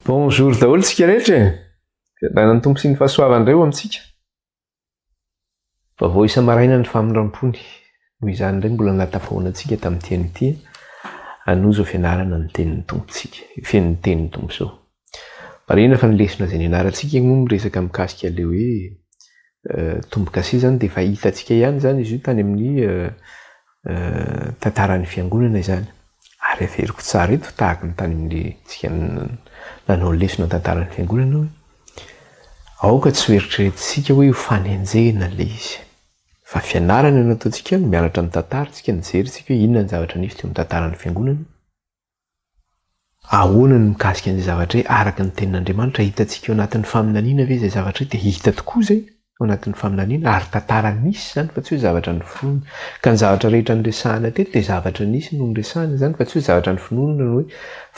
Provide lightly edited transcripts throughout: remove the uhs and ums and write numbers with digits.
Bonjour daholo tsika rehetra e! Fiadanan'ny Tompo sy ny fahasoavany indray ho amintsika. Vaovao isa-maraina ny famindram-pony. Noho izany indray mbola nahatafahoana antsika tamin'ity anio ity hanohy izao fianarana ny tenin'ny Tompontsika, feno ny tenin'ny Tompo izao. Marihina fa ny lesona izay nianarantsika moa miresaka mikasika ilay hoe tombo-kase izany dia efa hitantsika ihany izany izy io tany amin'ny tantaran'ny fiangonana izany. Ary averiko tsara eto tahaka ny tany amin'ny tsika nanao lesona tantaran'ny fiangonana hoe aoka tsy ho eritreretintsika hoe ho fanenjehana ilay izy. Fa fianarana no ataontsika, mianatra ny tantara tsika, mijery tsika hoe inona ny zavatra nisy teo amin'ny tantaran'ny fiangonana. Ahoana ny mikasika an'izay zavatra izay araka ny tenin'Andriamanitra? Hitantsika ao anatin'ny faminaniana ve izay zavatra izay? Dia hita tokoa izay ao anatin'ny faminaniana ary tantara nisy izany fa tsy hoe zavatra noforonina. Ka ny zavatra rehetra noresahana teto dia zavatra nisy no noresahana izany fa tsy hoe zavatra noforonina no hoe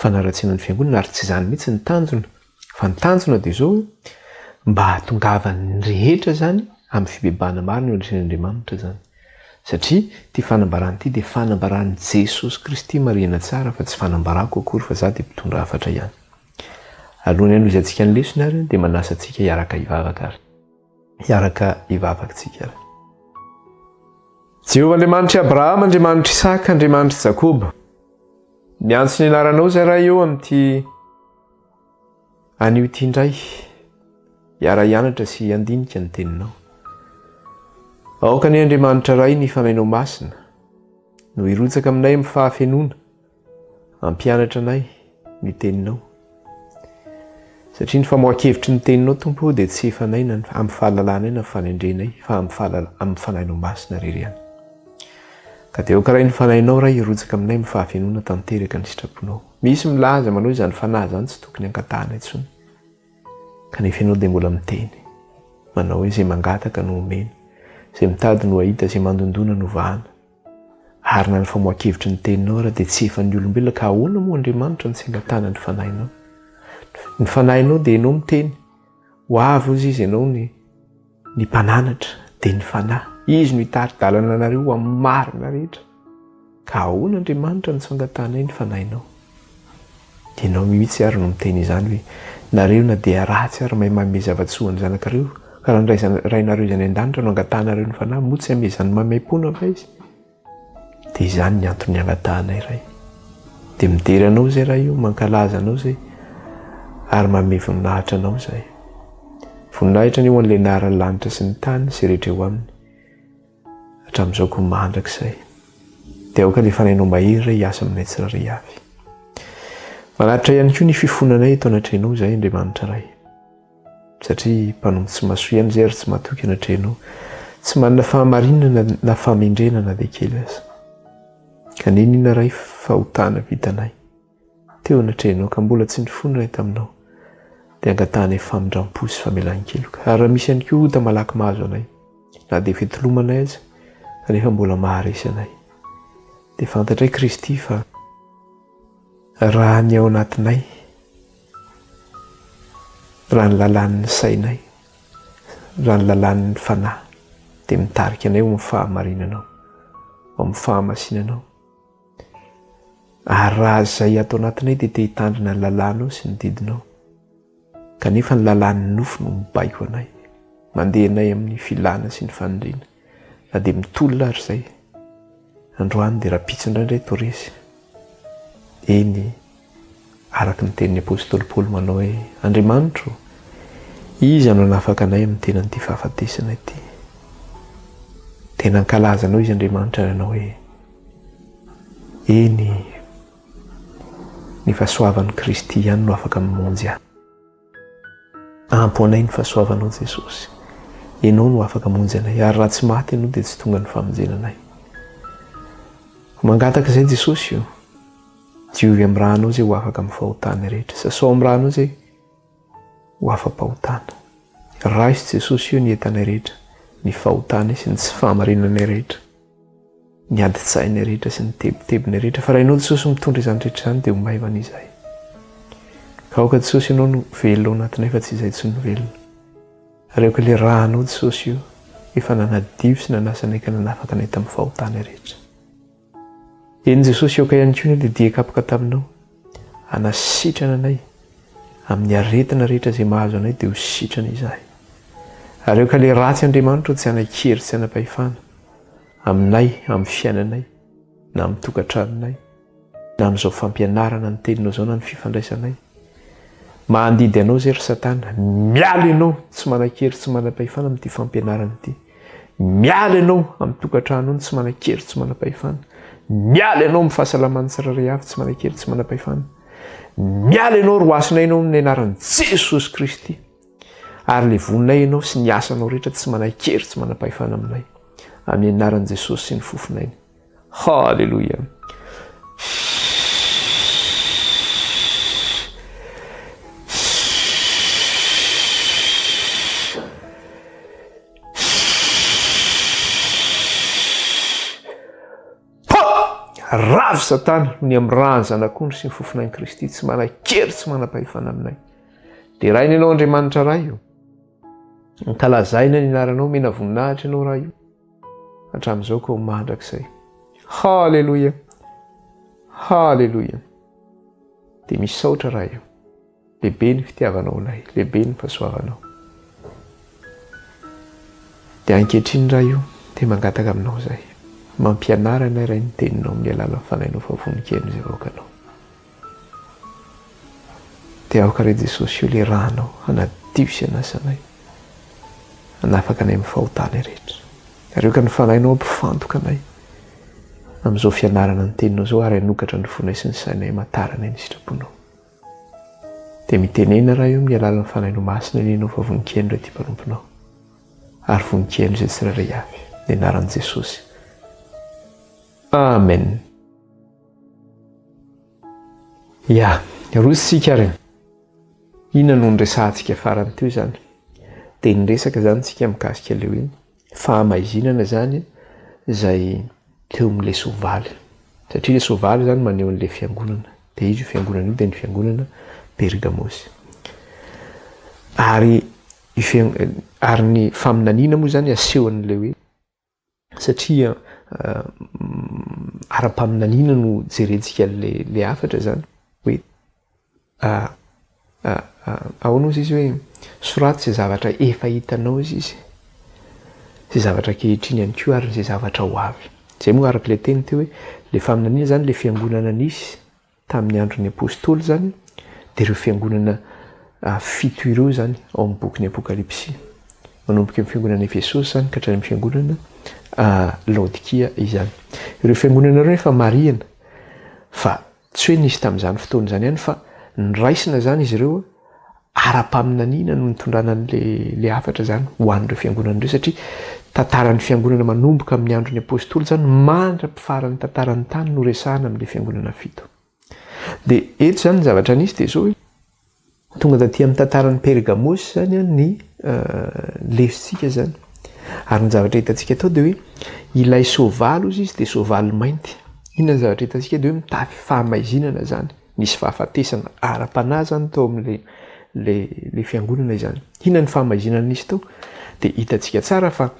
fanaratsiana ny fiangonana ary tsy izany mihitsy ny tanjona. Fa ny tanjona dia izao hoe mba hahatongavan'ny rehetra izany amin'ny fibebahana marina eo anatrehan'Andriamanitra izany. Satria ity fanambarana ity dia fanambaran'i Jesosy Kristy marihina tsara fa tsy fanambarako akory fa za dia mpitondra hafatra ihany. Alohan'ny hanohizantsika ny lesona ary dia manasa antsika hiaraka hivavaka ary. Hiaraka hivavaka tsika ary. Jehovah Andriamanitr'i Abrahama, Andriamanitr'i Isaka, Andriamanitr'i Jakoba. Miantso ny anaranao izay Ray eo amin'ity Anio ity indray, hiara-hianatra sy hiandinika ny Teninao. Aoka anie Andriamanitra Ray ny Fanahinao Masina no hirotsaka aminay amin'ny fahafenoana, hampianatra anay ny Teninao. Satria ny famoahan-kevitry ny Teninao, Tompo ô, dia tsy efanay na amin'ny fahalalanay na fanendrenay, fa amin'ny fahalala, amin'ny Fanahinao Masina irery ihany. Ka dia aoka Ray ny Fanahinao, Ray, hirotsaka aminay amin'ny fahafenoana tanteraka ny sitraponao. Misy milaza manao izany fanahy izany tsy tokony hangatahana intsony. Kanefa ianao dia mbola miteny. Manao hoe izay mangataka no omena, izay mitady no hahita, izay mandondona no vahana. Ary na ny famoahan-kevitry ny teninao ara dia tsy efan'ny olombelona ka ahoana moa Andriamanitra no tsy hangatahana ny fanahinao? Ny fanahinao dia ianao miteny. Ho avy hozy izy ianao ny ny mpananatra dia ny fanahy. Izy no hitari-dalana anareo ho amin'ny marina rehetra. Ka ahoana Andriamanitra no tsy angatahanay ny fanahinao? Ianao mihitsy ary no miteny izany hoe, nareo na dia ratsy ary mahay manome zava-tsoa ny zanakareo, ka raha ny Rainareo izay any an-danitra no angatahanareo ny fanahy, moa tsy hanome izany maimaimpoana va Izy? Dia izany ny antony angatahanay Ray. Dia midera Anao izay Ray o, mankalaza Anao izay, ary manome voninahitra Anao izahay. Voninahitra anie ho an'ilay nahary ny lanitra sy ny tany sy rehetra eo aminy, hatramin'izao koa mandrakizay. Dia aoka ilay Fanahinao mahery Ray hiasa aminay tsirairay avy. Manatitra ihany koa ny fifonanay eto anatrehanao izahay Andriamanitra Ray. Satria mpanompo tsy mahasoa ihany izay ary tsy matoky anatrehanao. Tsy manana fahamarinana na fahamendrehana na dia kely aza. Ka n'inon'inona Ray fahotana vitanay teo anatrehanao ka mbola tsy nifonanay taminao dia angatahanay famindram-po sy famelan-keloka. Ary raha misy ihany koa ota malaky mahazo anay na dia fitolomanay aza kanefa mbola maharesy anay dia fantatray Kristy fa Raha ny ao anatinay, raha ny lalàn'ny sainay, raha ny lalàn'ny fanahy dia mitarika anay ho amin'ny fahamarinanao, ho amin'ny fahamasinanao. Ary raha izay ato anatinay dia te hitandrina ny lalànao sy ny didinao. Kanefa ny lalàn'ny nofo no mibaiko anay, mandeha anay amin'ny filàna sy ny faniriana, na dia mitolona ary izay. Androany dia rahampitso indraindray toa resy. Eny, araka ny tenin'ny apostoly Paoly manao hoe, Andriamanitro, iza no hanafaka anay amin'ny tenan'ity fahafatesana ity? Dia nankalaza anao izy Andriamanitra ary hanao hoe, Eny, Ny fahasoavan'i Kristy ihany no afaka mamonjy ahy. Ampy ho anay ny fahasoavanao Jesosy. Ianao no afaka mamonjy anay ary raha tsy maty Ianao dia tsy tonga ny famonjena anay. Mangataka izay Jesosy o. Diovy amin'ny ranao izay ho afaka amin'ny fahotana rehetra. Sasao amin'ny ranao izay ho afa-pahotana. Raiso Jesosy io ny entanay rehetra, ny fahotanay sy ny tsy fahamarinanay rehetra. ny adin-tsainay rehetra sy ny tebitebinay rehetra, fa raha Ianao Jesosy mitondra izany rehetra izany dia ho maivana izahay. Ka aoka Jesosy Ianao no velona ao anatinay fa tsy izahay intsony no velona. Ary aoka ilay rànao Jesosy io efa nanadio sy nanasa anay ka nanafaka anay tamin'ny fahotanay rehetra. Eny Jesosy aoka ihany koa ny dia kapoka taminao hanasitrana anay. Amin'ny aretina rehetra izay mahazo anay dia ho sitrana izahay. Ary aoka ilay ratsy Andriamanitra tsy hanan-kery tsy hanam-pahefana aminay, amin'ny fiainanay, na amin'ny tokantranonay, na amin'izao fampianarana ny teninao izao na ny fifandraisanay. Mandidy anao izay ry Satana, miala ianao tsy manan-kery tsy manam-pahefana amin'ity fampianarana ity. Miala ianao amin'ny tokantranonao tsy manan-kery tsy manam-pahefana. Miala ianao amin'ny fahasalaman'ny tsirairay avy tsy manan-kery tsy manam-pahefana. Miala ianao roasina ianao amin'ny anaran'i Jesosy Kristy. Ary levoninay ianao sy ny asanao rehetra tsy manan-kery tsy manam-pahefana aminay. Amin'ny anaran'i Jesosy sy ny fofonainy. Haleloia. Ravo Satana ny amin'ny ràn'ny Zanak'ondry sy ny fofonain'i Kristy tsy manan-kery tsy manam-pahefana aminay. Deraina ianao Andriamanitra Ray o. Ankalazaina ny anaranao, omena voninahitra ianao Ray o. Hatramin'izao ka ho mandrakizay. Haleloia. Haleloia. Dia misaotra Ray o. Lehibe ny fitiavanao anay, lehibe ny fahasoavanao. Dia ankehitriny Ray o, dia mangataka aminao izahay. Mampianara anay Ray ny teninao amin'ny alalan'ny fanahinao fa vonon-keno izay vahoakanao. Dia aoka re Jesosy io le rànao hanadio sy hanasa anay, hanafaka anay amin'ny fahotana rehetra. Ary aoka ny fanahinao hampifantoka anay amin'izao fianarana ny teninao izao ary hanokatra ny fonay sy ny sainay hamantaranay ny sitraponao. Dia mitenena Ray o amin'ny alalan'ny Fanahinao Masina anie ianao fa vonon-keno ity mpanomponao ary vonon-keno izay tsirairay avy. Ny anaran'i Jesosy. Amen. Ya, roso isika ary. Inona no niresahantsika farany teo izany? Dia niresaka izany isika mikasika ilay hoe fahamaizinana izany izay teo amin'ilay soavaly. Satria ilay soavaly izany maneho an'ilay fiangonana. Dia izy io fiangonana io dia ny fiangonana Pergamosy. Ary ary ny faminaniana moa izany asehon'ilay hoe satria ara-paminaniana no jerentsika an'ilay hafatra izany hoe Ahoana hozy izy hoe soraty izay zavatra efa hitanao hozy izy, izay zavatra ankehitriny ihany koa ary izay zavatra ho avy. Izay moa araka ilay teny teo hoe ilay faminaniana izany ilay fiangonana nisy tamin'ny andron'ny apostoly izany dia ireo fiangonana fito ireo izany ao amin'ny bokin'ny Apokalypsy. Manomboka amin'ny fiangonana Efesosy izany ka hatrany amin'ny fiangonana Laodikia izany. Ireo fiangonana ireo efa marihina fa Tsy hoe nisy tamin'izany fotoana izany ihany fa noraisina izany izy ireo ara-paminaniana no nitondrana an'ilay hafatra izany ho an'ireo fiangonana ireo satria tantaran'ny fiangonana manomboka amin'ny andron'ny apostoly izany mandra-pifaran'ny tantaran'ny tany no resahana amin'ilay fiangonana fito. Dia eto izany ny zavatra nisy dia izao hoe Tonga taty amin'ny tantaran'i Pergamosy izany ny lesontsika izany. Ary ny zavatra hitantsika tao dia hoe ilay soavaly hozy izy dia soavaly mainty. Inona ny zavatra hitantsika dia hoe mitafy fahamaizinana izany. Nisy fahafatesana ara-panahy izany tao amin'ilay ilay fiangonana izany. Inona ny fahamaizinana nisy tao? Dia hitantsika tsara fa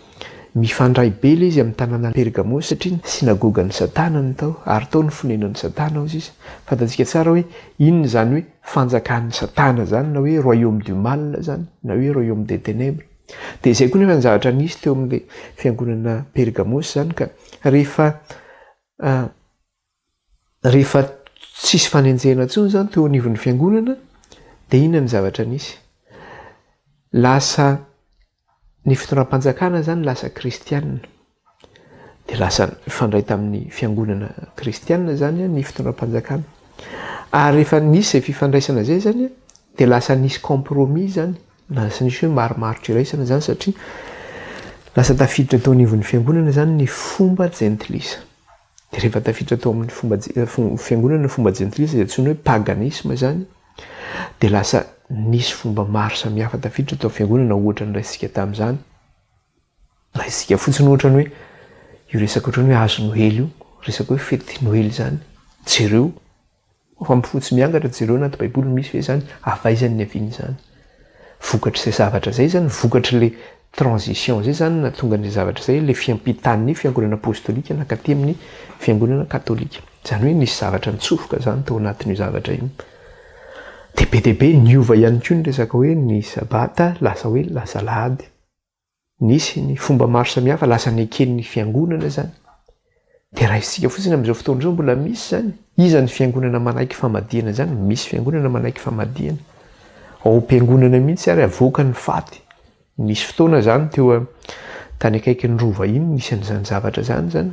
Mifandray be ilay izy amin'ny tanànan'i Pergamosy satria synagogan'i Satana no tao, ary tao no fonenan'i Satana hozy izy. Fantatsika tsara hoe inona izany hoe fanjakan'i Satana izany na hoe royaume du mal izany na hoe royaume des ténèbres. Dia izay koa nefa ny zavatra nisy teo amin'ilay fiangonana Pergamosy izany ka rehefa Rehefa tsisy fanenjehana intsony izany teo anivon'ny fiangonana dia inona ny zavatra nisy? Lasa ny fitondram-panjakana izany lasa kristianina. Dia lasa nifandray tamin'ny fiangonana kristianina izany ny fitondram-panjakana. Ary rehefa nisy izay fifandraisana izay izany dia lasa nisy compromis izany, lasa nisy hoe marimaritra iraisana izany satria lasa tafiditra teo anivon'ny fiangonana izany ny fomba jentilisa. Dia rehefa tafiditra tao amin'ny fomba fiangonana ny fomba jentilisa izay antsoina hoe paganisme izany, dia lasa nisy fomba maro samihafa tafiditra tao fiangonana ohatra ny raisintsika tamin'izany. Raisintsika fotsiny ohatra ny hoe io resaka ohatra ny hoe hazo noely io, resaka hoe fety noely izany. Jereo Fa mifotsy miangatra jereo anaty baiboly misy ve izany avy aiza ny niavian'izany? Vokatr'izay zavatra izay izany, vokatr'ilay transition izay izany nahatonga an'izay zavatra izay, ilay fiampitan'ny fiangonana apostolika nankaty amin'ny fiangonana katolika. Izany hoe nisy zavatra nitsofoka izany tao anatin'io zavatra io. Dia be dia be niova ihany koa ny resaka hoe ny sabata lasa hoe lasa alahady. Nisy ny fomba maro samihafa lasa neken'ny fiangonana izany. Dia raisintsika fotsiny amin'izao fotoana izao mbola misy izany. Iza ny fiangonana manaiky famadihana izany? Misy fiangonana manaiky famadihana. Ao am-piangonana mihitsy ary avoaka ny faty. Nisy fotoana izany teo tany akaikin'ny Rova iny nisy an'izany zavatra izany izany.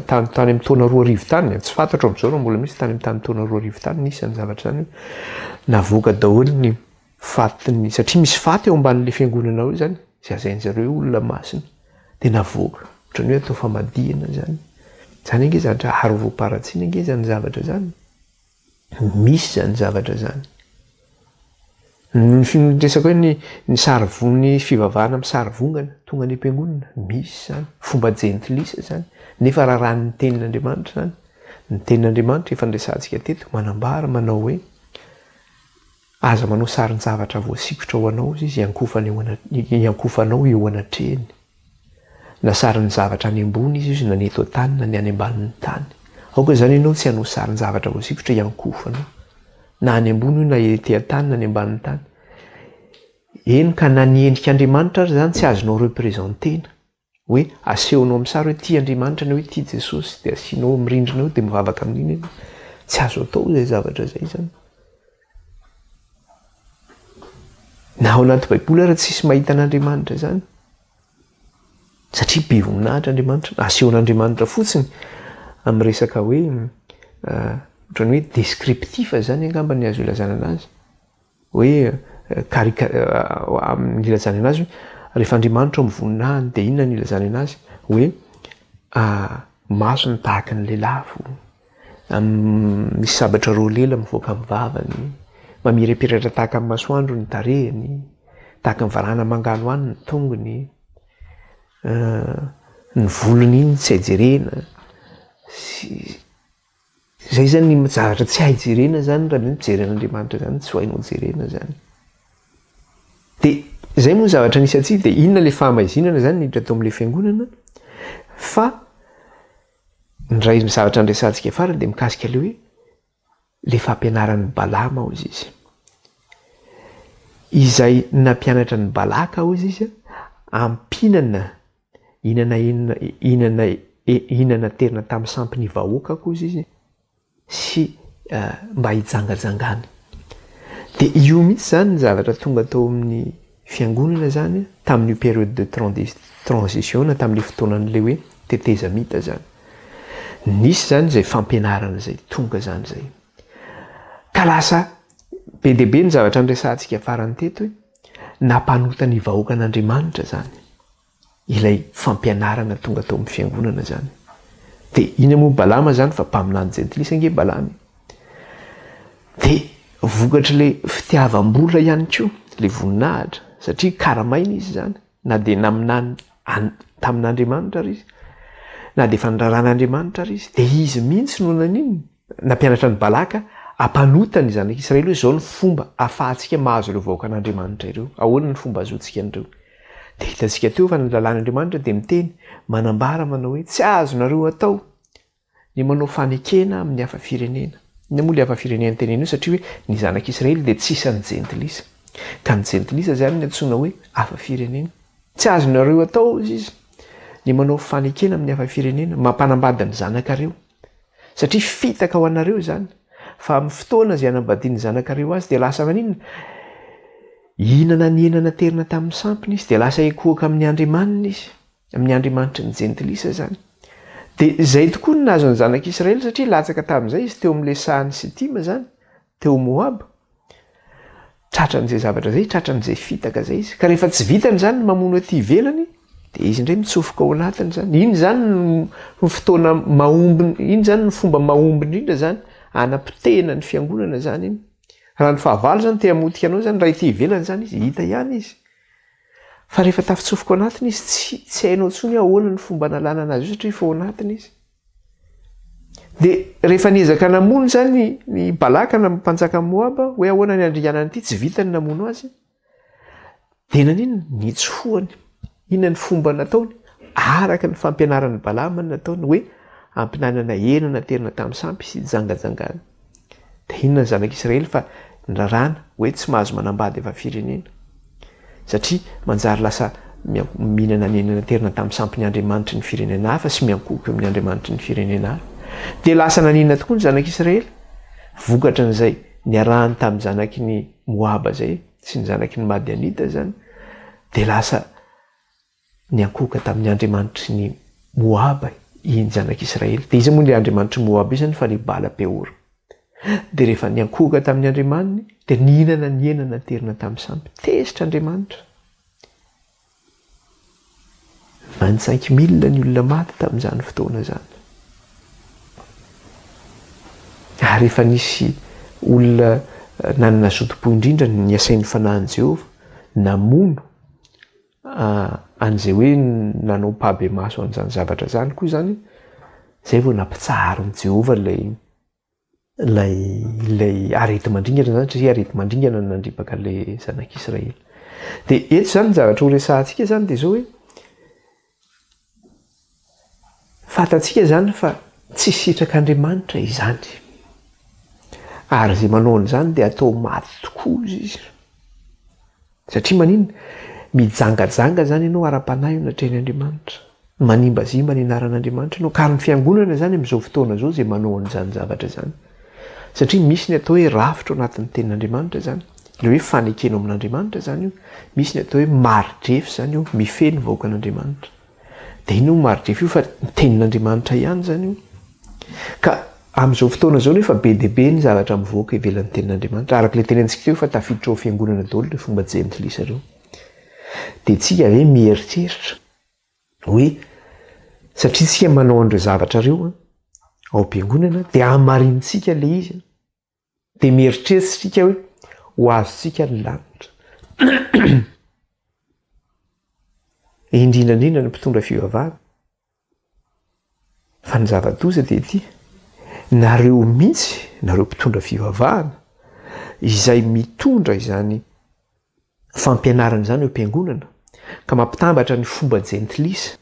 Tany tany amin'ny taona 2000 tany, tsy fantatro amin'izao raha mbola misy, tany amin'ny tany taona 2000 tany nisy izany zavatra izany hoe navoaka daholo ny fatin'ny, satria misy faty eo ambanin'ilay fiangonana ao izany, izay lazain-dry zareo hoe olona masina, dia navoaka, ohatran'ny hoe atao famadihana izany. Izany ange zavatra harorom-paharatsiana ange izany zavatra izany. Misy izany zavatra izany. Ny resaka hoe ny ny sary ny fivavahana amin'ny sary vongana tonga any am-piangonana, misy izany. Fomba jentilisa izany. Nefa raràn'ny tenin'Andriamanitra izany. Ny tenin'Andriamanitra efa niresahantsika teto, manambara manao hoe aza manao sarin-javatra voasikotra ho anao izy hiankofana eo ana- hiankofanao eo anatrehany. Na sarin'ny zavatra any ambony izy io na ny eto an-tany na ny any ambanin'ny tany. Aoka izany ianao tsy hanao sarin-javatra voasikotra hiankohofanao. Na any ambony io na ety an-tany na any ambanin'ny tany. Eny ka na ny endrik'Andriamanitra ary izany tsy azonao representer-na. Hoe asehonao amin'ny sary hoe ity Andriamanitra na hoe ity Jesosy dia asianao amin'ny rindrina eo dia mivavaka amin'iny ianao. Tsy azo atao izay zavatra izay izany. Na ao anaty Baiboly ara tsisy mahita an'Andriamanitra izany. Satria be voninahitra Andriamanitra. Asehon'Andriamanitra fotsiny amin'ny resaka hoe ohatran'ny hoe descriptif izany angamba ny azo ilazana anazy. Hoe carica- amin'ny ilazana anazy hoe rehefa Andriamanitra ao amin'ny voninahiny dia inona ny ilazana anazy? Hoe masony tahaka ny lelafo. Misy sabatra roa lela mivoaka amin'ny vavany, mamirapiratra tahaka ny masoandro ny tarehiny, tahaka ny varahana manganohano ny tongony, ny volony iny tsy hay jerena, izay zany ny zavatra tsy hay jerena zany raha mijery an'Andriamanitra zany tsy ho hainao jerena zany. Dia izay moa ny zavatra nisy antsika dia inona ilay fahamaizinana zany niditra tao amin'ilay fiangonana fa Ny iray ny zavatra niresahantsika farany dia mikasika ilay hoe ilay fampianaran'i Balama hozy izy. Izay nampianatra an'i Balaka hozy izy hampinana hinana hinana hinana terina tamin'ny sampy ny vahoakako hozy izy. sy mba hijangajangany. Dia io mihitsy izany ny zavatra tonga tao amin'ny fiangonana izany tamin'io période de transition na tamin'ilay fotoanan'ilay hoe tetezamita izany. Nisy izany izay fampianarana izay tonga izany izay. Ka lasa be dia be ny zavatra niresahantsika farany teto hoe nampanota ny vahoakan'Andriamanitra izany. ilay fampianarana tonga tao amin'ny fiangonana izany. Dia inona moa Balama izany fa mpaminany jentilisa ange Balama e. Dia vokatr'ilay fitiavam-bola ihany koa, ilay voninahitra, satria karamaina izy izany, na dia naminany tamin'Andriamanitra ary izy, na dia efa nirarahan'Andriamanitra ary izy, dia izy mihitsy no naninona? Nampianatra an'i Balaka hampanota ny zanak'Israely hoe izao ny fomba ahafahantsika mahazo ireo vahoakan'Andriamanitra ireo. Ahoana ny fomba ahazoantsika an'ireo? Dia hitantsika teo fa ny lalàn'Andriamanitra dia miteny, manambara manao hoe tsy azonareo atao ny manao fanekena amin'ny hafa firenena. Inona moa ilay hafa firenena tenenina io? Satria hoe ny zanak'Israely dia tsy isan'ny jentilisa. Ka ny jentilisa izany no antsoina hoe hafa firenena. Tsy azonareo atao, hozy izy, ny manao fanekena amin'ny hafa firenena, mampanambady ny zanakareo. Satria fitaka ho anareo izany, fa amin'ny fotoana izay hanambadian'ny zanakareo azy dia lasa maninona? Hihinana ny hena naterina tamin'ny sampiny izy, dia lasa hikohaka amin'ny andriamaniny izy, amin'ny andriamanitry ny jentilisa izany. Dia izay tokoa no nahazo ny zanak'Israely satria latsaka tamin'izay izy teo amin'ilay sahan'i Sitima izany, teo Moaba. Tratran'izay zavatra izay, tratran'izay fitaka izay izy. Ka rehefa tsy vitany izany ny mamono aty ivelany, dia izy indray mitsofoka ao anatiny izany. Iny izany no fotoana mahomby, iny izany no fomba mahomby indrindra izany hanapotehina ny fiangonana izany iny. Raha ny fahavalo izany te hamotika anao izany, raha ety ivelany izany izy, hita ihany izy. Fa rehefa tafitsofoka ao anatiny izy, tsy tsy hainao intsony hoe ahoana ny fomba analana anazy io satria efa ao anatiny izy. Dia rehefa niezaka namono izany ny Balaka na mpanjakan'i Moaba, hoe ahoana ny handringanana ity, tsy vitany ny namono azy. Dia naninona? Nitsofohany. Inona ny fomba nataony? Araka ny fampianaran'i Balama no nataony, hoe ampinanana hena naterina tamin'ny sampy sy jangajangana. Dia inona ny zanak'Israely fa ny raràna hoe tsy mahazo manambady hafa firenena. Satria manjary lasa mihinana ny hena naterina tamin'ny sampin'ny andriamanitry ny firenena hafa sy miankohoka eo amin'ny andriamanitry ny firenena hafa. Dia lasa naninona tokoa ny zanak'Israely? Vokatrin'izay niarahany tamin'ny zanaky ny Moaba izay sy ny zanaky ny Madianita izany, dia lasa niankohoka tamin'ny andriamanitry ny Moaba iny zanak'Israely. Dia iza moa ilay andriamanitr'i Moaba io izany fa ny Bala Peora. Dia rehefa niankohoka tamin'ny andriamaniny, dia nihinana ny hena naterina tamin'ny sampy. Tezitra Andriamanitra. 25 mille ny olona maty tamin'izany fotoana izany. Ary efa nisy olona nanana zotom-po indrindra niasain'ny fanahin'i Jehovah, namono an'izay hoe nanao ampahibemaso an'izany zavatra izany koa izany, izay vao nampitsaharin'i Jehovah ilay ilay ilay areti-mandringana izany satria areti-mandringana no nandripaka ilay zanak'Israely. Dia eto izany ny zavatra horesahantsika izany dia izao hoe fantatsika izany fa tsy sitrak'Andriamanitra izany. Ary izay manao an'izany dia atao maty tokoa izy. Satria maninona? Mijangajanga izany ianao ara-panahy eo anatrehan'Andriamanitra. Manimbazimba ny anaran'Andriamanitra ianao. Ka ary ny fiangonana izany amin'izao fotoana izao izay manao an'izany zavatra izany. Satria misy ny atao hoe rafitra ao anatin'ny tenin'Andriamanitra izany. Ilay hoe fanekena ao amin'Andriamanitra izany io. Misy ny atao hoe mari-drefy izany io, mifehy ny vahoakan'Andriamanitra. Dia inona io mari-drefy io fa ny tenin'Andriamanitra ihany izany io. Ka amin'izao fotoana izao nefa be dia be ny zavatra mivoaka ivelan'ny tenin'Andriamanitra. Araka ilay tenentsika teo fa tafiditra ao fiangonana daholo ireo fomba jentilisa ireo. Dia tsika ve mieritreritra hoe satria tsika manao an'ireo zavatra ireo ao am-piangonana dia hamarinintsika ilay izy. Dia mieritreritra isika hoe ho azontsika ny lanitra. Indrindra indrindra ny mpitondra fivavahana. Fa ny zava-doza dia ity, nareo mihitsy, nareo mpitondra fivavahana, izay mitondra izany fampianarana izany eo am-piangonana, ka mampitambatra ny fomba jentilisa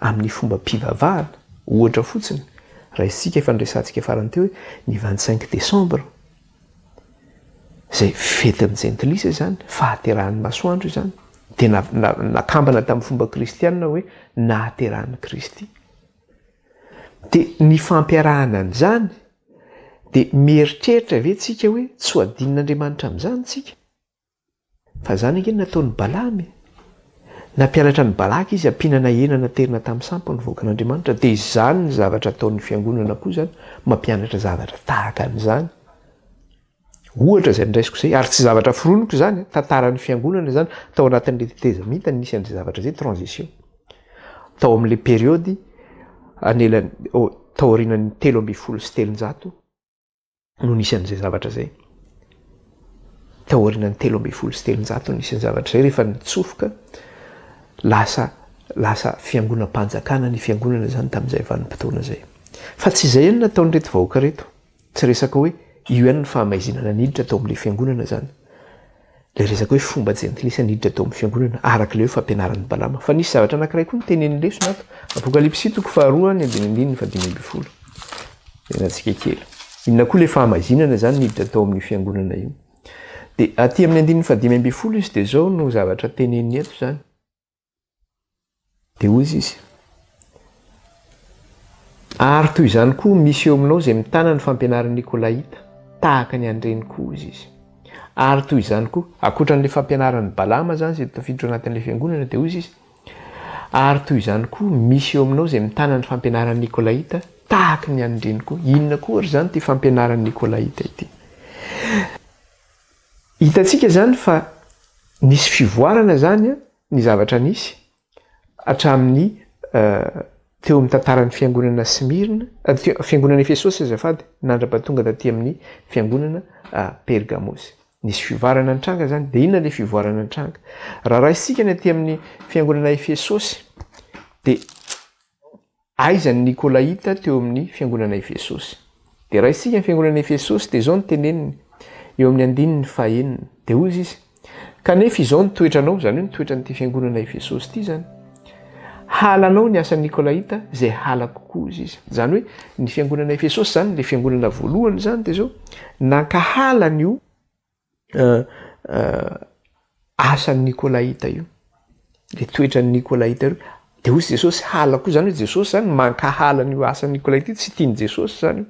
amin'ny fombam-pivavahana, ohatra fotsiny, raisintsika efa niresahantsika farany teo hoe ny 25 décembre, izay fetin'ny jentilisa izany, fahaterahan'ny masoandro izany, dia nakambana tamin'ny fomba kristianina hoe nahaterahan'i Kristy. Dia ny fampiarahana an'izany, dia mieritreritra ve tsika hoe tsy ho adinon'Andriamanitra amin'izany tsika? Fa izany ange no nataon'i Balama e! Nampianatra an'i Balaka izy hampihinana hena naterina tamin'ny sampy ny vahoakan'Andriamanitra, dia izany ny zavatra ataon'ny fiangonana koa izany, mampianatra zavatra tahaka an'izany. Ohatra izay noraisiko izay, ary tsy zavatra foroniko izany, tantaran'ny fiangonana izany, tao anatin'ilay tetezamita nisy an'izay zavatra izay, transition. Tao amin'ilay période anela- taorianan'ny 313, no nisy an'izay zavatra izay. Taorian'ny 313 no nisy ny zavatra izay rehefa nitsofoka lasa lasa fiangonam-panjakana ny fiangonana izany tamin'izay vanim-potoana izay. Fa tsy izay ihany nataon'ireto vahoaka ireto. Tsy resaka hoe io ihany ny fahamaizinana niditra tao amin'ilay fiangonana izany. Ilay resaka hoe fomba jentilisa niditra tao amin'ny fiangonana, araka ilay hoe fampianaran'i Balama. Fa nisy zavatra anankiray koa notenenin'ny lesona ato. Apokalypsy toko faharoa ny andininy andininy faha-15. Ianarantsika kely. Inona koa ilay fahamaizinana izany niditra tao amin'io fiangonana io. Dia aty amin'ny andininy faha-15 izy dia izao no zavatra teneniny eto izany. Dia hoy izy, Ary toy izany koa misy eo aminao izay mitana ny fampianaran'ny Nikolaita, tahaka ny an'ireny koa, hoy izy. Ary toy izany koa, ankoatra an'ilay fampianaran'i Balama izany izay tafiditra ao anatin'ilay fiangonana, dia hoy izy, Ary toy izany koa misy eo aminao izay mitana ny fampianaran'ny Nikolaita, tahaka ny an'ireny koa. Inona koa ary izany ity fampianaran'ny Nikolaita ity? Hitantsika izany fa nisy fivoarana izany ny zavatra nisy hatramin'ny teo amin'ny tantaran'ny fiangonana Smyrna, fiangonana Efesosy azafady, nandrapatonga taty amin'ny fiangonana Pergamosy. Nisy fivoarana nitranga izany. Dia inona ilay fivoarana nitranga? Raha raisintsika ny aty amin'ny fiangonana Efesosy, dia Aiza ny Nikolaita teo amin'ny fiangonana Efesosy? Dia raisintsika ny fiangonana Efesosy, dia izao no teneniny eo amin'ny andininy fahenina. Dia hoy izy, Kanefa izao ny toetranao, izany hoe ny toetran'ity fiangonana Efesosy ity izany, halanao ny asan'ny Nikolaita izay halako koa, hoy izy. Izany hoe ny fiangonana Efesosy izany, ilay fiangonana voalohany izany, dia izao, nankahala an'io. asan'ny Nikolaita io, le toetran'ny Nikolaita io. De hoy Jesosy halako io, zany hoe Jesosy zany mankahala an'io asan'ny Nikolaita io, tsy tian'i Jesosy zany io.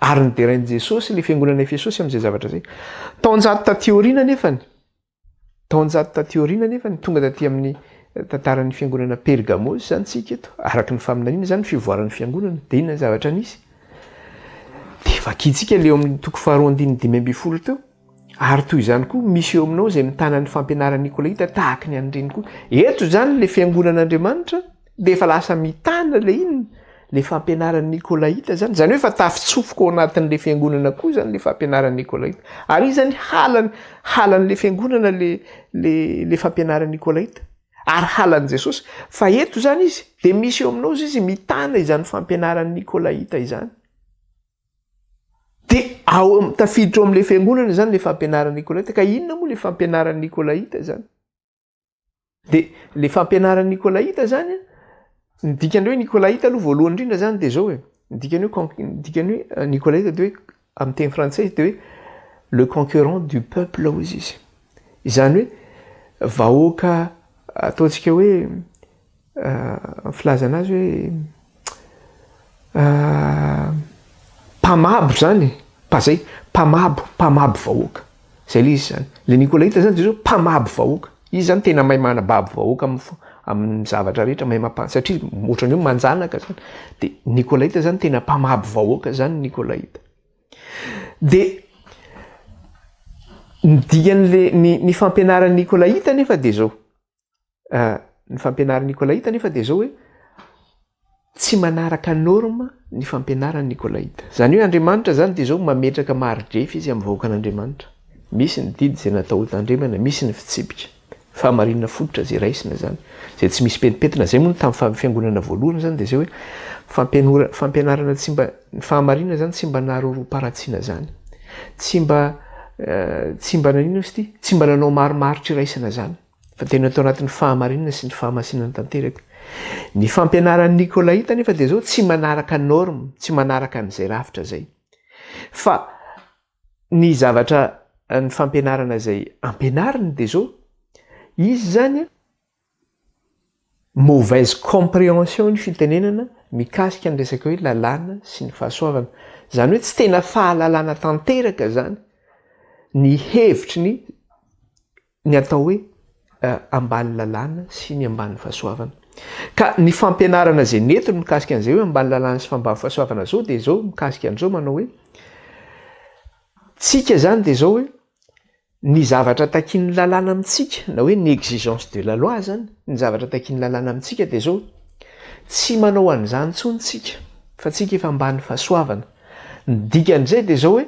Ary noderain'i Jesosy le fiangonana Efesosy amin'izay zavatra zay. Taonjato taty aoriana nefany, taonjato taty aoriana nefany, tonga taty amin'ny tantaran'ny fiangonana Pergamosy zany tsika eto, araka ny faminaniana zany fivoaran'ny fiangonana, de inona ny zavatra nisy? De vakintsika le eo amin'ny toko faharoa andininy 15 teo. Ary toy izany koa, misy eo aminao izay mitana ny fampianaran'i Nikolaita tahaka ny an'ireny koa. Eto izany ilay fiangonan'Andriamanitra dia efa lasa mitana ilay inona? Ilay fampianaran'i Nikolaita izany. Izany hoe efa tafitsofoka ao anatin'ilay fiangonana koa izany ilay fampianaran'i Nikolaita. Ary izy izany halany, halan'ilay fiangonana ilay, ilay, ilay fampianaran'i Nikolaita. Ary halan'i Jesosy. Fa eto izany izy, dia misy eo aminao izy mitana izany fampianaran'i Nikolaita izany. Dia ao am- tafiditra ao amin'ilay fiangonana izany ilay fampianaran'i Nikolaita. Ka inona moa ilay fampianaran'i Nikolaita izany? Dia ilay fampianaran'i Nikolaita izany an, ny dikan'ny hoe Nikolaita aloha voalohany indrindra izany dia izao e, ny dikan'ny hoe con- ny dikan'ny hoe Nikolaita dia hoe amin'ny teny frantsay izy dia hoe le conquérant du peuple hoy izy. Izany hoe vahoaka ataontsika hoe Ny filazana azy hoe mpamabo zany e, mpa zay, mpamabo, mpamabo vahoaka, zay le izy zany. Le Nikolaita zany de zao mpamabo vahoaka, izy zany tena mahay manababo vahoaka amin'ny fo- amin'ny zavatra rehetra, mahay mampa- satria ohatran'ny hoe manjanaka zany, de Nikolaita zany tena mpamabo vahoaka zany Nikolaita. De ny dikan'le ny ny fampianaran'ny Nikolaita anefa de zao, Ny fampianaran'i Nikolaita anefa dia izao hoe, tsy manaraka norme ny fampianaran'i Nikolaita. Izany hoe Andriamanitra izany dia izao mametraka mari-drefy izy amin'ny vahoakan'Andriamanitra. Misy ny didy izay natao hotandremana, misy ny fitsipika. Fahamarinana fototra izay raisina izany, izay tsy misy pentimpentina. Izay moa no tamin'ny fiangonana voalohany izany dia izay hoe fampianora- fampianarana tsy mba, ny fahamarinana izany tsy mba narorom-paharatsiana izany. Tsy mba, tsy mba naninona izy ity? Tsy mba nanao marimaritra iraisana izany. Fa tena tao anatin'ny fahamarinana sy ny fahamasinana tanteraka. Ny fampianaran'ny Nikolaita anefa dia izao, tsy manaraka norme, tsy manaraka an'izay rafitra izay. Fa ny zavatra, ny fampianarana izay ampianariny dia izao, izy izany mauvaise compréhension ny fitenenana mikasika ny resaka hoe lalàna sy ny fahasoavana. Izany hoe tsy tena fahalalana tanteraka izany ny hevitry ny ny atao hoe ambany lalàna sy ny ambany fahasoavana. Ka ny fampianarana izay nentiny mikasika an'izay hoe ambany lalàna sy ambany fahasoavana izao dia izao mikasika an'izao manao hoe tsika izany dia izao hoe ny zavatra takian'ny lalàna amintsika na hoe ny exigence de la loi izany, ny zavatra takian'ny lalàna amintsika dia izao tsy manao an'izany intsony tsika fa tsika efa ambany fahasoavana. Ny dikan'izay dia izao hoe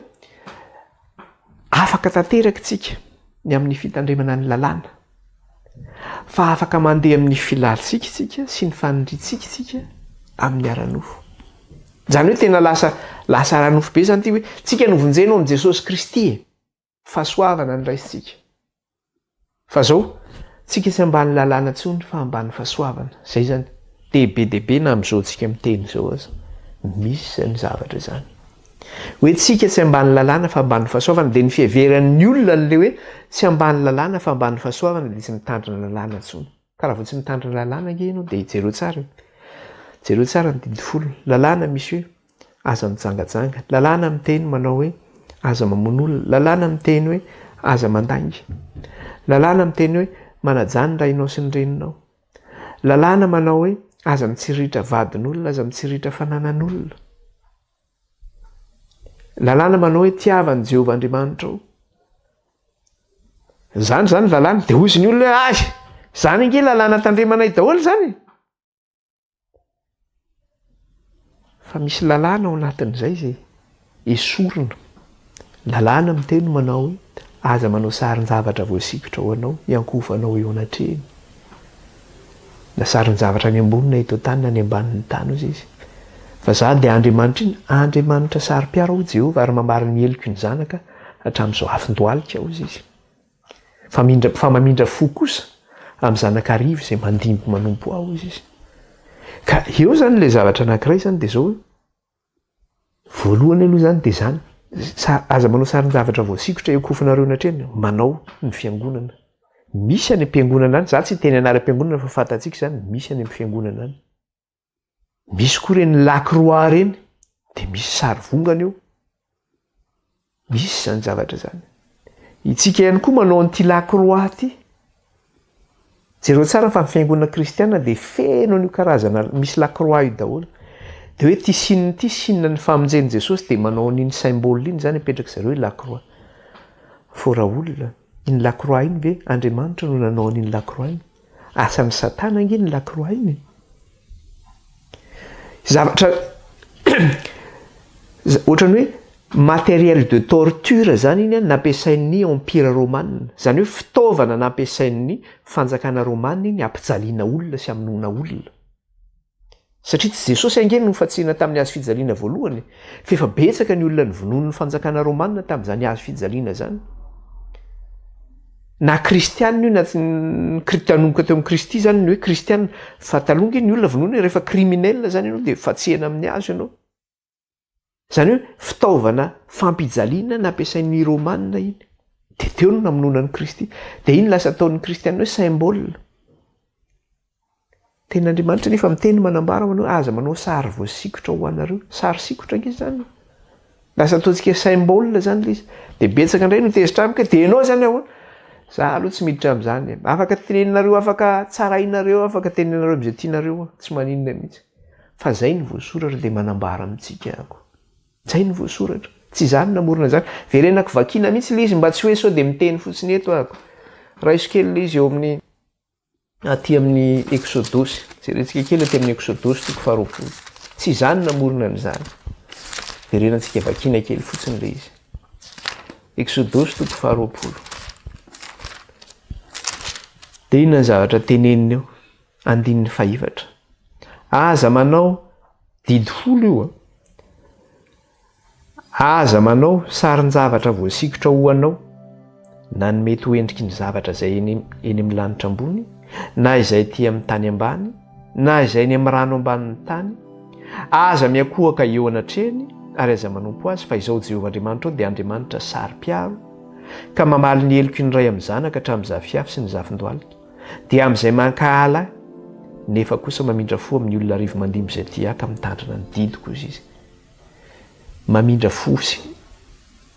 Afaka tanteraka isika ny amin'ny fitandremana ny lalàna, fa afaka mandeha amin'ny filantsika isika sy ny faniriantsika isika amin'ny ara-nofo. Izany hoe tena lasa lasa ara-nofo be izany ity hoe tsika novonjena ao amin'i Jesosy Kristy e. Fahasoavana no raisintsika. Fa zao, tsika tsy ambany lalàna tsony fa ambany fahasoavana. Zay zany. Dia be dia be na amizao tsika miteny zao aza, misy zany zavatra zany. Hoe tsika tsy ambany lalàna fa ambany fahasoavana, dia ny fiheveran'ny olona an'le hoe tsy ambany lalàna fa ambany fahasoavana dia tsy mitandrina lalàna tsony. Ka raha vao tsy mitandrina lalàna ange ianao dia jereo tsara e. Jereo tsara ny didy folo. Lalàna misy hoe aza mijangajanga. Lalàna miteny manao hoe aza mamono olona. Lalàna miteny hoe aza mandainga. Lalàna miteny hoe manajà ny rainao sy ny reninao. Lalàna manao hoe aza mitsiriritra vadin'olona, aza mitsiriritra fananan'olona. Lalàna manao hoe tiava an'i Jehovah Andriamanitrao. Zany zany lalàna. Dia hozy ny olona hoe ay, zany ange lalàna tandremanay daholo zany e. Fa misy lalàna ao anatin'izay izay esorina. Lalàna miteny manao hoe aza manao sarin-javatra voasikotra ho anao hiankohofanao eo anatrehiny. Na sarin-javatra any ambony na eto an-tany na any ambanin'ny tany hozy izy. Fa za dia Andriamanitra iny, Andriamanitra saro-piaro aho Jehovah ary mamaly ny heloky ny zanaka hatramin'izao afon-dohalika hozy izy. Fa mindra, fa mamindra fo kosa amin'ny zanak'arivo izay mandimby manompo ahy hozy izy. Ka eo izany ilay zavatra anankiray izany dia izao hoe, voalohany aloha izany dia izany. Aza manao sarin-javatra voasikotra eo kofonareo anatrehany, manao ny fiangonana. Misy any am-piangonana any, za tsy hiteny anaram-piangonana fa fantatsika izany, misy any amin'ny fiangonana any. Misy koa ireny lakroa ireny, dia misy sary vongana eo. Misy izany zavatra izany. Itsika ihany koa manao an'ity lakroa ity. Jereo tsara fa ny fiangonana kristiana dia feno an'io karazana misy lakroa io daholo. Dia hoe ity signe ity signe ny famonjen'i Jesosy dia manao an'iny symbole iny izany apetraka zareo hoe lakroa. Fô raolona, iny lakroa iny ve Andriamanitra no nanao an'iny lakroa iny? Asan'i Satana ange iny lakroa iny e. Zavatra ohatran'ny hoe matériel de torture zany iny nampiasain'ny empire romana. Zany hoe fitaovana nampiasain'ny fanjakana romana iny hampijaliana olona sy hamonoana olona. Satria tsy Jesosy ange no nofantsihina tamin'ny hazo fijaliana voalohany e, fa efa betsaka ny olona novonoin'ny fanjakana romana tamin'izany hazo fijaliana izany. Na kristianina io na tsy nanomboka teo amin'i Kristy izany ny hoe kristianina, fa taloha ange ny olona vonoina rehefa criminel izany ianao dia fantsihina amin'ny hazo ianao. Izany hoe fitaovana fampijaliana nampiasain'ny Romana iny. Dia teo no namonoana an'i Kristy. Dia iny lasa ataon'ny kristiana hoe symbole. Tenin'Andriamanitra nefa miteny manambara manao hoe aza manao sary voasikotra ho anareo. Sary sikotra ange izany. Lasa ataontsika symbole izany ilay izy. Dia betsaka indray no tezitra amiko hoe dia ianao izany ahoana? Za aloha tsy miditra amin'izany e. Afaka teneninareo, afaka tsarainareo, afaka teneninareo amin'izay tianareo aho. Tsy maninona mihitsy. Fa zay no voasoratra dia manambara amintsika ako. Zay no voasoratra. Tsy izaho no namorona izany. Verenako vakiana mihitsy ilay izy mba tsy hoe sao dia miteny fotsiny eto ako. Raiso kely ilay izy eo amin'ny aty amin'ny Eksodosy. Jerentsika kely aty amin'ny Eksodosy toko faharoapolo. Tsy izaho no namorona an'izany. Verenantsika vakiana kely fotsiny ilay izy. Eksodosy toko faharoapolo. Dia inona ny zavatra teneniny eo? Andininy fahefatra. Aza manao didy folo io an. Aza manao sarin-javatra voasikotra ho anao, na ny mety ho endriky ny zavatra izay eny eny amin'ny lanitra ambony, na izay aty amin'ny tany ambany, na izay eny amin'ny rano ambanin'ny tany. Aza miankohoka eo anatrehany, ary aza manompo azy, fa Izaho Jehovah Andriamanitrao dia Andriamanitra saro-piaro, ka mamaly ny heloky ny ray amin'ny zanaka hatramin'ny zafiafy sy ny zafindohalika. Dia amin'izay mankahala ahy, nefa kosa mamindra fo amin'ny olona arivomandimby izay tia ahy ka mitandrina ny didiko, hoy izy. Mamindra fo sy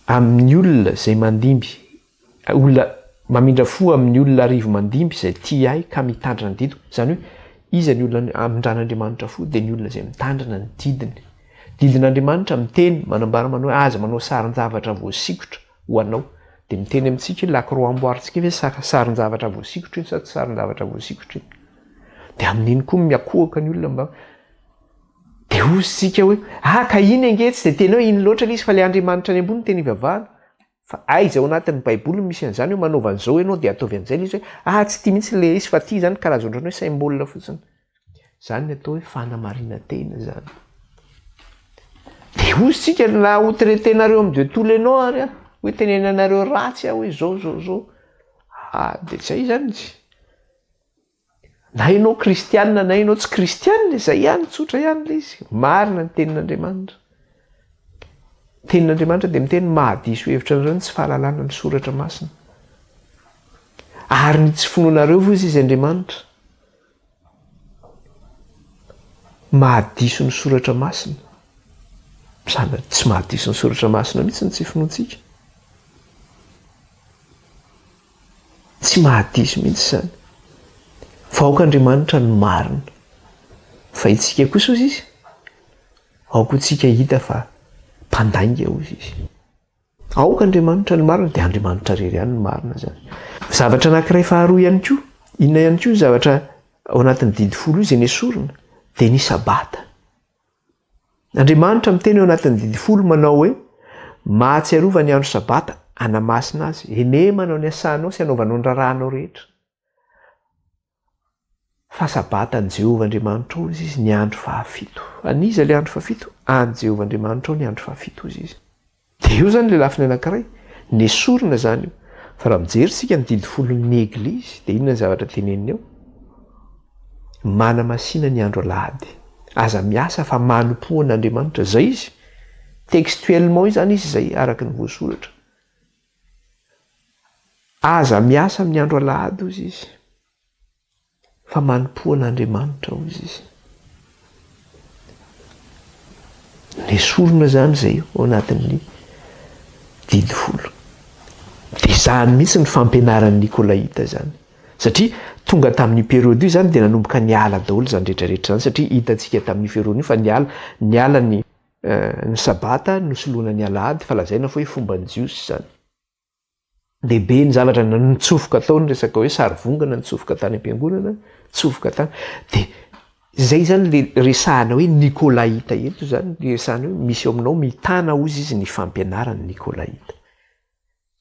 amin'ny olona izay mandimby, olona, mamindra fo amin'ny olona arivomandimby izay tia ahy ka mitandrina ny didiko. Izany hoe, iza ny olona amindran'Andriamanitra fo? Dia ny olona izay mitandrina ny didiny. Didin'Andriamanitra miteny, manambara manao hoe aza manao sarin-javatra voasikotra. ho anao. Dia miteny amintsika io lakroa amboarintsika io ve sarin-javatra voasikotra iny sa tsy sarin-javatra voasikotra iny. Dia amin'iny koa miakohoka ny olona mba dia hoy isika hoe ah ka iny ange tsy dia tena hoe iny loatra ilay izy fa ilay Andriamanitra any ambony no tena ivavahana. Fa aiza ao anatin'ny baiboly no misy an'izany hoe manaova an'izao ianao dia ataovy an'izay ilay izy hoe ah tsy ity mihitsy ilay izy fa ity izany karazana ohatran'ny hoe symbole fotsiny. Izany ny atao hoe fanamarinan-tena izany. Dia hoy isika na ho traiter-nareo amin'ny de tous les noms ary aho, hoe tenenanareo ratsy aho hoe zao zao zao. Ah, dia zay izany. Na ianao kristianina na ianao tsy kristianina, izay ihany, tsotra ihany ilay izy. Marina ny tenin'Andriamanitra. Tenin'Andriamanitra dia miteny mahadiso hevitra anareo ny tsy fahalalana ny soratra masina. Ary ny tsy finoanareo hoy izy Andriamanitra. Mahadiso ny soratra masina. Zany tsy mahadiso ny soratra masina mihitsy ny tsy finoantsika. Tsy mahadiso mihitsy izany. Fa aoka Andriamanitra no marina. Fa itsika kosa hozy izy, aoka ho tsika hita fa mpandainga hozy izy. Aoka Andriamanitra no marina, dia Andriamanitra irery ihany no marina izany. Zavatra anankiray faharoa ihany koa, inona ihany koa ny zavatra ao anatin'ny didy folo io izay nesorina? Dia ny sabata. Andriamanitra miteny ao anatin'ny didy folo manao hoe, mahatsiarova ny andro sabata, hanamasina azy, ene manao ny asanao sy anaovanao ny raharahanao rehetra. Fa Sabatan'i Jehovah Andriamanitrao, hozy izy, ny andro fahafito. An'iza ilay andro fahafito? An'i Jehovah Andriamanitrao ny andro fahafito, hozy izy. Dia eo izany ilay lafiny anankiray. Nesorina izany io. Fa raha mijery isika ny didy folon'ny Eglizy, dia inona ny zavatra teneniny eo? Manamasina ny andro alahady. Aza miasa fa manompoa an'Andriamanitra. Izay izy. Textuellement izany izy izay araka ny voasoratra. Aza miasa amin'ny andro alahady hozy izy fa manompoa an'Andriamanitra hozy izy. Nesorina izany izay ao anatin'ny didy folo. Dia izany mihitsy ny fampianaran'ny Nikolaita izany. Satria tonga tamin'io période io izany dia nanomboka niala daholo izany rehetra rehetra izany satria hitantsika tamin'io feroana io fa niala niala ny ny sabata nosoloana ny alahady fa lazaina fa hoe fomban'ny jiosy izany. Dia be ny zavatra nitsofoka tao ny resaka hoe sary vongana nitsofoka tany am-piangonana, nitsofoka tany. Dia izay izany le resahana hoe Nikolaita eto izany, le resahana hoe misy eo aminao mitana hozy izy ny fampianaran'ny Nikolaita.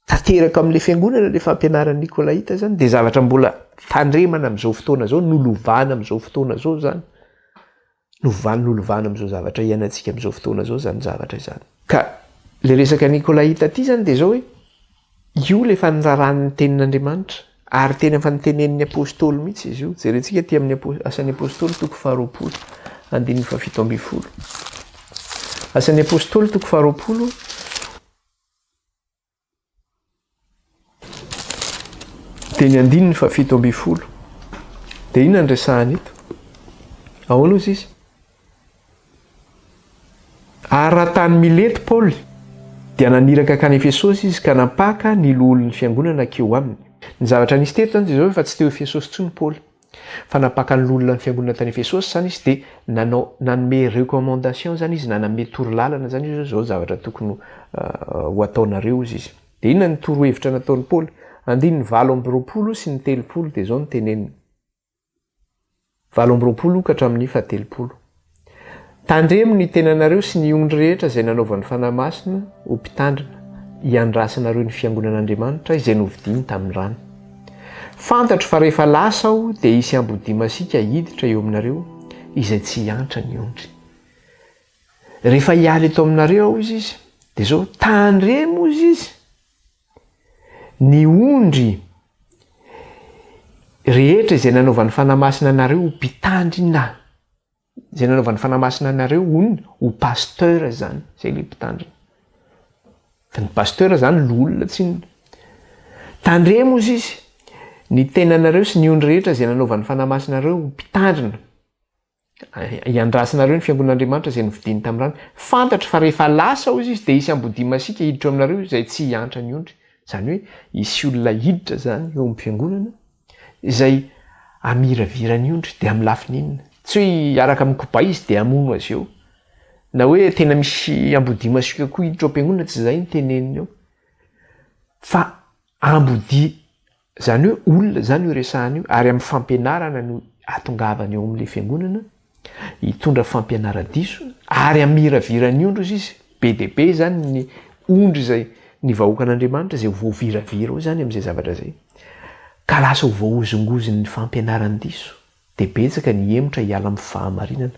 Tanteraka amin'ilay fiangonana ilay fampianaran'ny Nikolaita izany, dia zavatra mbola tandremana amin'izao fotoana izao, nolovana amin'izao fotoana izao izany. Novana, nolovana amin'izao zavatra iainantsika amin'izao fotoana izao izany zavatra izany. Ka ilay resaka Nikolaita ity izany dia izao hoe, io ilay efa nirarahan'ny tenin'Andriamanitra, ary tena efa notenenin'ny Apostoly mihitsy izy io. Jerentsika aty amin'ny Asan'ny Apostoly toko faharoapolo, andininy fahafito ambin'ny folo. Asan'ny Apostoly toko faharoapolo. Dia ny andininy faha-17. Dia inona no resahana eto? Ahoana hozy izy? Ary raha tany Mileto Paoly, dia naniraka hankany Efesosy izy ka nampaka ny loholon'ny fiangonana hankeo aminy. Ny zavatra nisy teto izany dia izao, efa tsy teo Efesosy intsony Paoly. Fa nampaka ny loholona ny fiangonana tany Efesosy izany izy dia nanao nanome recommandation izany izy, naname torolalana izany izy hoe izao zavatra tokony ho ataonareo hozy izy. Dia inona ny torohevitra nataon'i Paoly? Andininy 28 sy ny 30 dia izao no teneniny. 28 ka hatramin'ny fahatelopolo. Tandremo ny tenanareo sy ny ondry rehetra izay nanaovan'ny Fanahy Masina ho mpitandrina, hiandrasanareo ny fiangonan'Andriamanitra izay novidiny tamin'ny rany. Fantatro fa rehefa lasa aho dia hisy ambodia masiaka hiditra eo aminareo izay tsy hiantra ny ondry. Rehefa hiala eto aminareo aho, hozy izy, dia izao, tandremo, hozy izy, ny ondry rehetra izay nanaovan'ny Fanahy Masina anareo ho mpitandrina. Izay nanaovan'ny Fanahy Masina anareo hono ho pasteur izany, izay ilay mpitandrina. Fa ny pasteur izany loholona tsinona. Tandremo hozy izy, ny tenanareo sy ny ondry rehetra izay nanaovan'ny Fanahy Masina anareo ho mpitandrina. Hiandrasanareo ny fiangonan'Andriamanitra izay novidiany tamin'ny rany. Fantatro fa rehefa lasa hozy izy dia hisy ambodia masiaka hiditra eo aminareo izay tsy hiantra ny ondry. Izany hoe hisy olona hiditra izany eo amin'ny fiangonana izay amiravira ny ondry dia amin'ny lafiny inona? Tsy hoe hiaraka amin'ny kobay izy dia hamono azy eo. Na hoe tena misy ambodia masiaka koa hiditra ao am-piangonana, tsy izay no teneniny eo. Fa ambodia, izany hoe olona izany io resahana io, ary amin'ny fampianarana no ahatongavany eo amin'ilay fiangonana, Hitondra fampianara-diso ary hamiravira ny ondry izy. Be dia be izany ny ondry izay ny vahoakan'Andriamanitra izay ho voaviravira ao izany amin'izay zavatra izay. Ka lasa ho voahozongozon'ny fampianaran-diso. Dia betsaka ny hihemotra hiala amin'ny fahamarinana.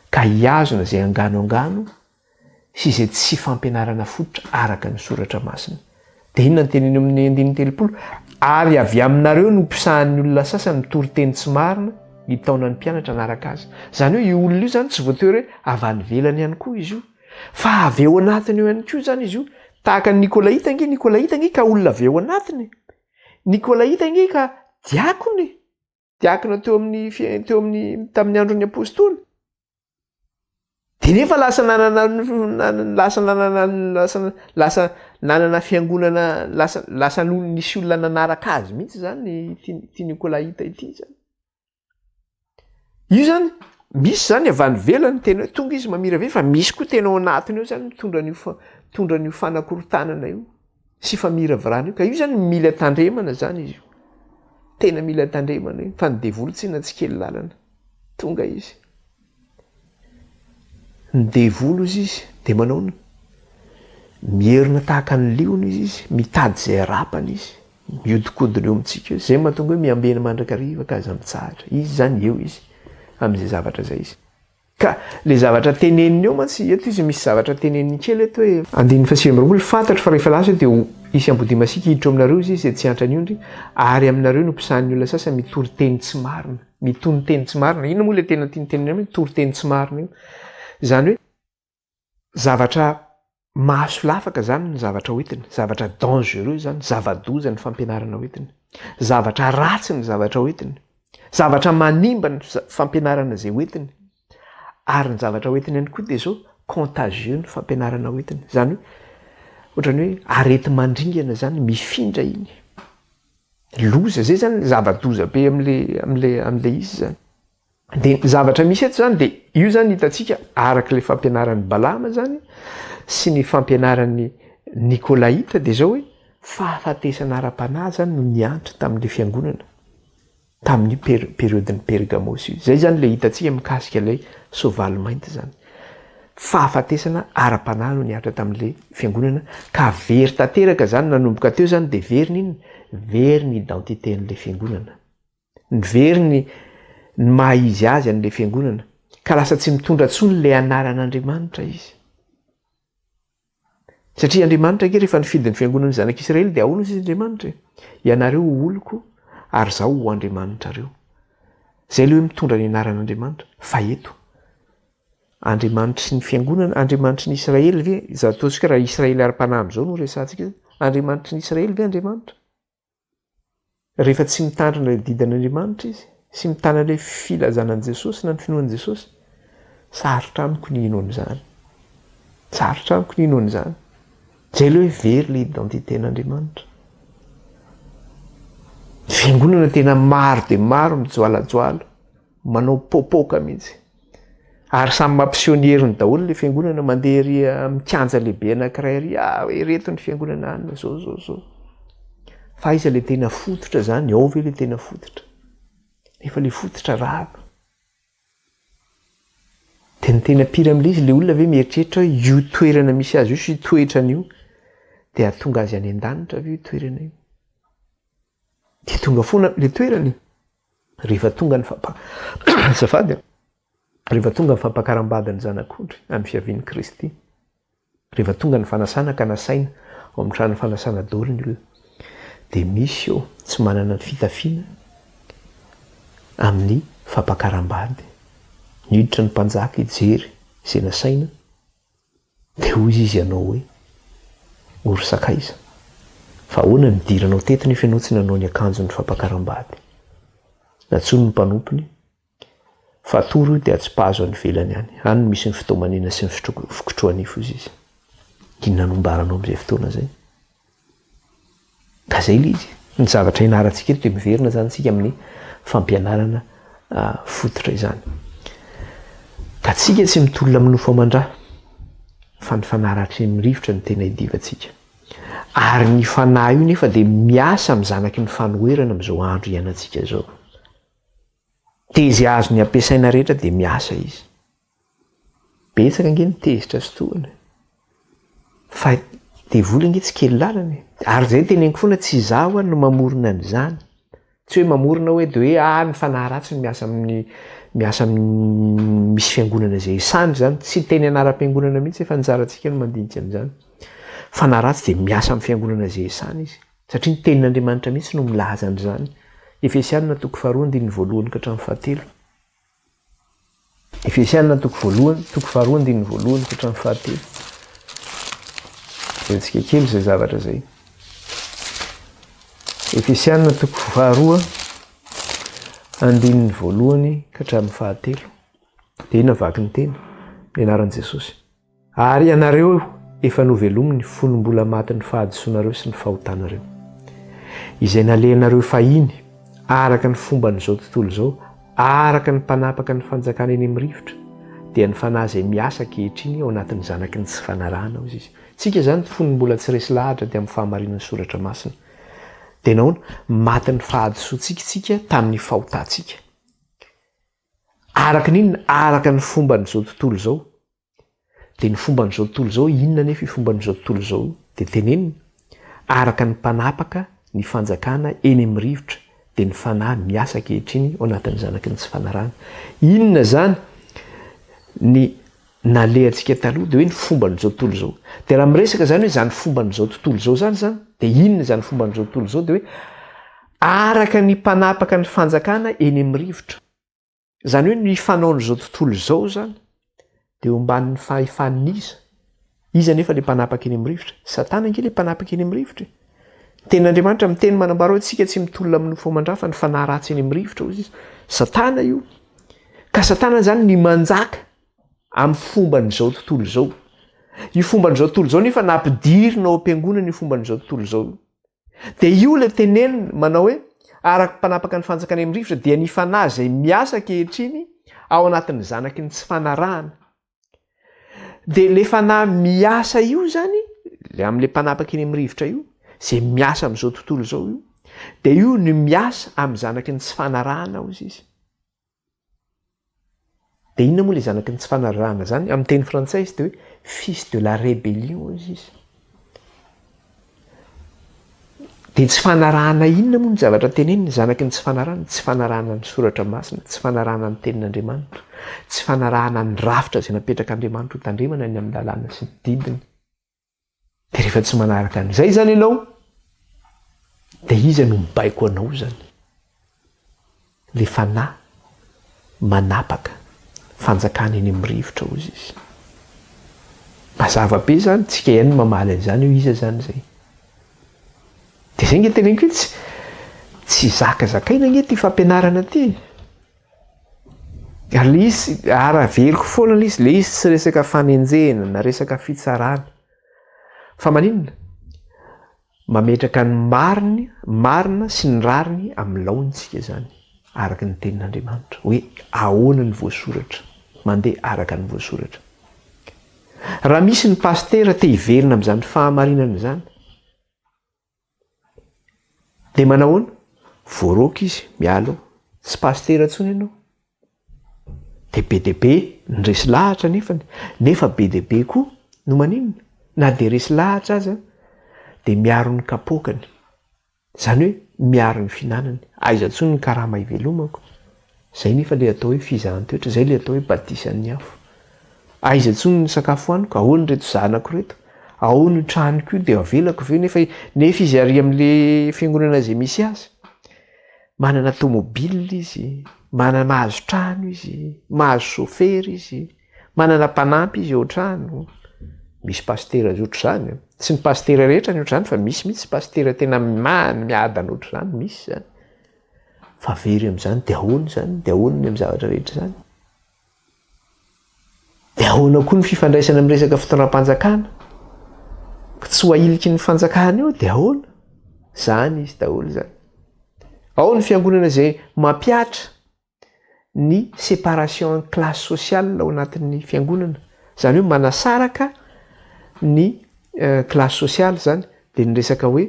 Ka hihazona izay angano angano sy izay tsy fampianarana fototra araka ny Soratra Masina. Dia inona no teneno amin'ny andininy 30? Ary avy aminareo no mpisahan'ny olona sasany mitory teny tsy marina hitaona ny mpianatra hanaraka azy. Izany hoe io olona io izany tsy voatery hoe avy any ivelany ihany koa izy io, fa avy eo anatiny eo ihany koa izany izy io. Tahaka ny Nikolaita ange, Nikolaita ange ka olona avy eo anatiny. Nikolaita ange ka diakona e! Diakona teo amin'ny teo amin'ny tamin'ny andron'ny apostoly. Dia nefa lasa nanana lasa nanana lasa lasa nanana fiangonana lasa lasa nisy olona nanaraka azy mihitsy zany ity ity Nikolaita ity zany. Io zany misy zany avy any ivelany tena hoe tonga izy mamiravira fa misy koa tena ao anatiny ao zany mitondra an'io fa- mitondra an'io fanakorontanana io sy famiravirana io ka io zany mila tandremana zany izy io. Tena mila tandremana io fa ny devoly tsinona tsy kely lalana. Tonga izy. Ny devoly hozy izy dia manaona? Mierona tahaka ny liona izy izy, mitady izay harapany izy, mihodinkodina eo amintsika eo. Izay mahatonga hoe miambena mandrakariva ka aza mitsahatra. Izy izany eo izy amin'izay zavatra izay izy. Ka le zavatra teneniny eo mantsy, eto izy misy zavatra teneniny kely eto hoe. Andininy faha-29, Fantatro fa rehefa lasa eo dia ho hisy ambodia masiaka hiditra eo aminareo izy izay tsy hiantra ny ondry, ary aminareo no mpisahan'ny olona sasany mitory teny tsy marina. Mitono teny tsy marina. Inona moa ilay tena tiany tenenina hoe mitory teny tsy marina io? Izany hoe zavatra. Mahasolafaka zany ny zavatra hoentiny, zavatra dangereux zany, zava-doza ny fampianarana hoentiny, zavatra ratsy ny zavatra hoentiny, zavatra manimba ny fampianarana izay hoentiny, ary ny zavatra hoentiny ihany koa dia zao contagieux ny fampianarana hoentiny, zany hoe ohatran'ny hoe areti-mandringana zany mifindra iny, loza, zay zany zava-doza be am'le am'le am'le izy zany. Dia ny zavatra misy eto zany dia io zany hitantsika araka ilay fampianaran'i Balama zany sy ny fampianaran'ny Nikolaita dia zao hoe fahafatesana ara-panahy zany no niantra tamin'ilay fiangonana tamin'ny periodin'ny Pergamosy io. Zay zany ilay hitantsika mikasika ilay soavaly mainty zany. Fahafatesana ara-panahy no nihatra tamin'ilay fiangonana ka very tanteraka zany nanomboka teo zany dia very ny inona? Very ny identité-n'ilay fiangonana. Nivery ny ny maha izy azy an'ilay fiangonana, ka lasa tsy mitondra intsony ilay anaran'Andriamanitra izy. Satria Andriamanitra ange rehefa nifidy ny fiangonan'ny zanak'Israely dia ahoana izy Andriamanitra e? Ianareo ho oloko ary izaho ho Andriamanitrareo. Izay ilay hoe mitondra ny anaran'Andriamanitra. Fa eto, Andriamanitry ny fiangonana, Andriamanitry ny Israely ve? Izaho ataontsika raha Israely ara-panahy amin'izao no resahantsika, Andriamanitry ny Israely ve Andriamanitra? Rehefa tsy mitandrina ilay didin'Andriamanitra izy sy mitana ilay filazana an'i Jesosy na ny finoan'i Jesosy, sarotra amiko ny hino an'izany. Sarotra amiko ny hino an'izany. Izay ilay hoe very ilay identité-n'Andriamanitra. Ny fiangonana tena maro dia maro mijoalajoala, manao popoka mihitsy. Ary samy mampiseho ny heriny daholo ilay fiangonana mandeha ery amin'ny kianja lehibe anankiray ery, ah ireto ny fiangonana any zao zao zao. Fa aiza ilay tena fototra zany? Ao ve ilay tena fototra? Nefa ilay fototra rava. Dia ny tena pire amin'ilay izy, ilay olona ve mieritreritra hoe io toerana misy azy io sy io toetrany io dia hahatonga azy any an-danitra ve io toerana io? Dia tonga foana ilay toerana e. Rehefa tonga ny fampa azafady a! Rehefa tonga ny fampakaram-bady ny Zanak'ondry amin'ny fiavian'i Kristy, rehefa tonga ny fanasana ka nasaina ao amin'ny trano fanasana daholo ny olona, dia misy eo tsy manana ny fitafiana amin'ny fampakaram-bady. Niditra ny mpanjaka hijery izay nasaina. Dia hoy izy hanao hoe, O ry sakaiza, fa ahoana no nidiranao teto nefa ianao tsy nanao ny akanjon'ny fampakaram-bady? Nantsoiny ny mpanompony, fa atoro io dia atsipazo any ivelany any, any no misy ny fitomanina sy ny fikotroha-nify, hoy izy. Inona no ambaranao amin'izay fotoana izay? Ka zay ilay izy. Ny zavatra ianarantsika eto dia miverina izany isika amin'ny fampianarana fototra izany. Ka tsika tsy mitolona amin'ny nofo aman-dra fa ny fanahy ratsy amin'ny rivotra no tena idivantsika. Ary ny fanahy io nefa dia miasa amin'ny zanaky ny fanoherana amin'izao andro iainantsika izao. Dia izay azony ampiasaina rehetra dia miasa izy. Betsaka ange ny tezitra sy tohina e. Fa devoly ange tsy kely lalana e. Ary izay teneniko foana tsy izaho no mamorona an'izany. Tsy hoe mamorona hoe de hoe ah ny fanahy ratsy no miasa amin'ny miasa amin'ny misy fiangonana izay sandry izany. Tsy teny anaram-piangonana mihitsy fa anjarantsika no mandinika an'izany. Fanahy ratsy dia miasa amin'ny fiangonana izay esana izy. Satria ny tenin'Andriamanitra mihitsy no milaza an'izany. Efesianina toko faharoa andininy voalohany ka hatramin'ny fahatelo. Efesiana toko voalohany, toko faharoa andininy voalohany ka hatramin'ny fahatelo. Jerentsika kely izay zavatra izay. Efesiana toko faharoa andininy voalohany ka hatramin'ny fahatelo. Dia inona vaky ny teny? Ny anaran'i Jesosy. Ary ianareo efa novelominy fony mbola matin'ny fahadisoanareo sy ny fahotanareo, izay nalehanareo fahiny araka ny fomban'izao tontolo izao, araka ny mpanapaka ny fanjakana eny amin'ny rivotra, dia ny fanahy izay miasa ankehitriny ao anatin'ny zanaky ny tsy fanarahana, hoy izy. Tsika izany fony mbola tsy resy lahatra dia amin'ny fahamarinan'ny Soratra Masina. Dia nahoana? Matin'ny fahadisoantsika isika tamin'ny fahotantsika. Araka ny inona? Araka ny fomban'izao tontolo izao. Dia ny fomban'izao tontolo izao, inona anefa io fomban'izao tontolo izao io? Dia tenenina, araka ny mpanapaka ny fanjakana eny amin'ny rivotra, dia ny fanahy miasa ankehitriny ao anatin'ny zanaky ny tsy fanarahana. Inona izany ny nalehantsika taloha? Dia hoe ny fomban'izao tontolo izao. Dia raha miresaka izany hoe izany fomban'izao tontolo izao izany izany, dia inona izany fomban'izao tontolo izao? Dia hoe araka ny mpanapaka ny fanjakana eny amin'ny rivotra. Izany hoe ny fanaon'izao tontolo izao izany dia eo ambanin'ny fahefan'iza? Iza anefa ilay mpanapaka eny amin'ny rivotra? Satana ange ilay mpanapaka eny amin'ny rivotra e. Ny tenin'Andriamanitra miteny manambara hoe tsika tsy mitolona amin'ny nofo aman-dra fa ny fanahy ratsy eny amin'ny rivotra hoy izy. Satana io. Ka Satana izany ny manjaka amin'ny fomban'izao tontolo izao. Io fomban'izao tontolo izao nefa nampidirina ao am-piangonana io fomban'izao tontolo izao io. Dia io ilay teneniny manao hoe araka mpanapaka ny fanjakana amin'ny rivotra dia ny fanahy izay miasa ankehitriny ao anatin'ny zanaky ny tsy fanarahana. Dia le fanahy miasa io zany, le amin'le mpanapaka eny amin'ny rivotra io, zay miasa amin'izao tontolo izao io, dia io no miasa amin'ny zanaky ny tsy fanarahana hozy izy. Dia inona moa le zanaky ny tsy fanarahana zany? Amin'ny teny frantsay izy dia hoe fils de la rébellion hozy izy. Dia tsy fanarahana inona moa ny zavatra teneniny? Zanaky ny tsy fanarahana, tsy fanarahana ny soratra masina, tsy fanarahana ny tenin'Andriamanitra, tsy fanarahana ny rafitra izay napetrak'Andriamanitra ho tandremana ny amin'ny lalàna sy ny didiny. Dia rehefa tsy manaraka an'izay izany ianao, dia iza no mibaiko anao izany? Le fanahy manapaka fanjakana eny amin'ny rivotra hozy izy. Mazava be zany, tsika ihany no mamaly an'izany hoe iza zany zay. De zay nge teneniko hoe tsy tsy zaka zakaina nge ty fampianarana ty e. Ary le izy, ary averiko foana le izy, le izy tsy resaka fanenjehana na resaka fitsarana. Fa maninona? Mametraka ny mariny, marina sy ny rariny amin'ny laoniny isika izany, araka ny Tenin'Andriamanitra, hoe ahoana ny voasoratra, mandeha araka ny voasoratra. Raha misy ny pasitera te hiverina amin'izany fahamarinana izany, dia manahoana? Voaroaka izy, miala ao. Tsy pasitera intsony ianao. Dia be dia be ny resy lahatra nefany, nefa be dia be koa no maninona? Na dia resy lahatra aza dia miaro ny kapoakany, izany hoe miaro ny fihinanany, aiza intsony ny karama ivelomako? Izay nefa ilay atao hoe fizahan-toetra, izay ilay atao hoe batisan'ny afo. Aiza intsony ny sakafo hohaniko? Ahoana ireto zanako ireto? Ahoana io tranoko io dia avelako ve nefa nefa izy ary amin'ilay fiangonana izay misy azy? Manana tomobile izy, manana mahazo trano izy, mahazo chauffeur izy, manana mpanampy izy ao an-trano. Misy pasitera zay ohatr'izany an. Tsy ny pasitera rehetra ny ohatr'izany fa misy mihitsy pasitera tena mimahana, miadana ohatr'izany, misy izany. Fa very amin'izany dia ahoana izany? Dia ahoana ny amin'ny zavatra rehetra izany? Dia ahoana koa ny fifandraisana amin'ny resaka fitondram-panjakana? Tsy ho ahiliky ny fanjakana eo dia ahoana? Zany izy daholo zany. Ao ny fiangonana izay mampihatra ny séparation en classe sociale ao anatin'ny fiangonana. Izany hoe manasaraka ny euh, classe sociale zany dia ny resaka hoe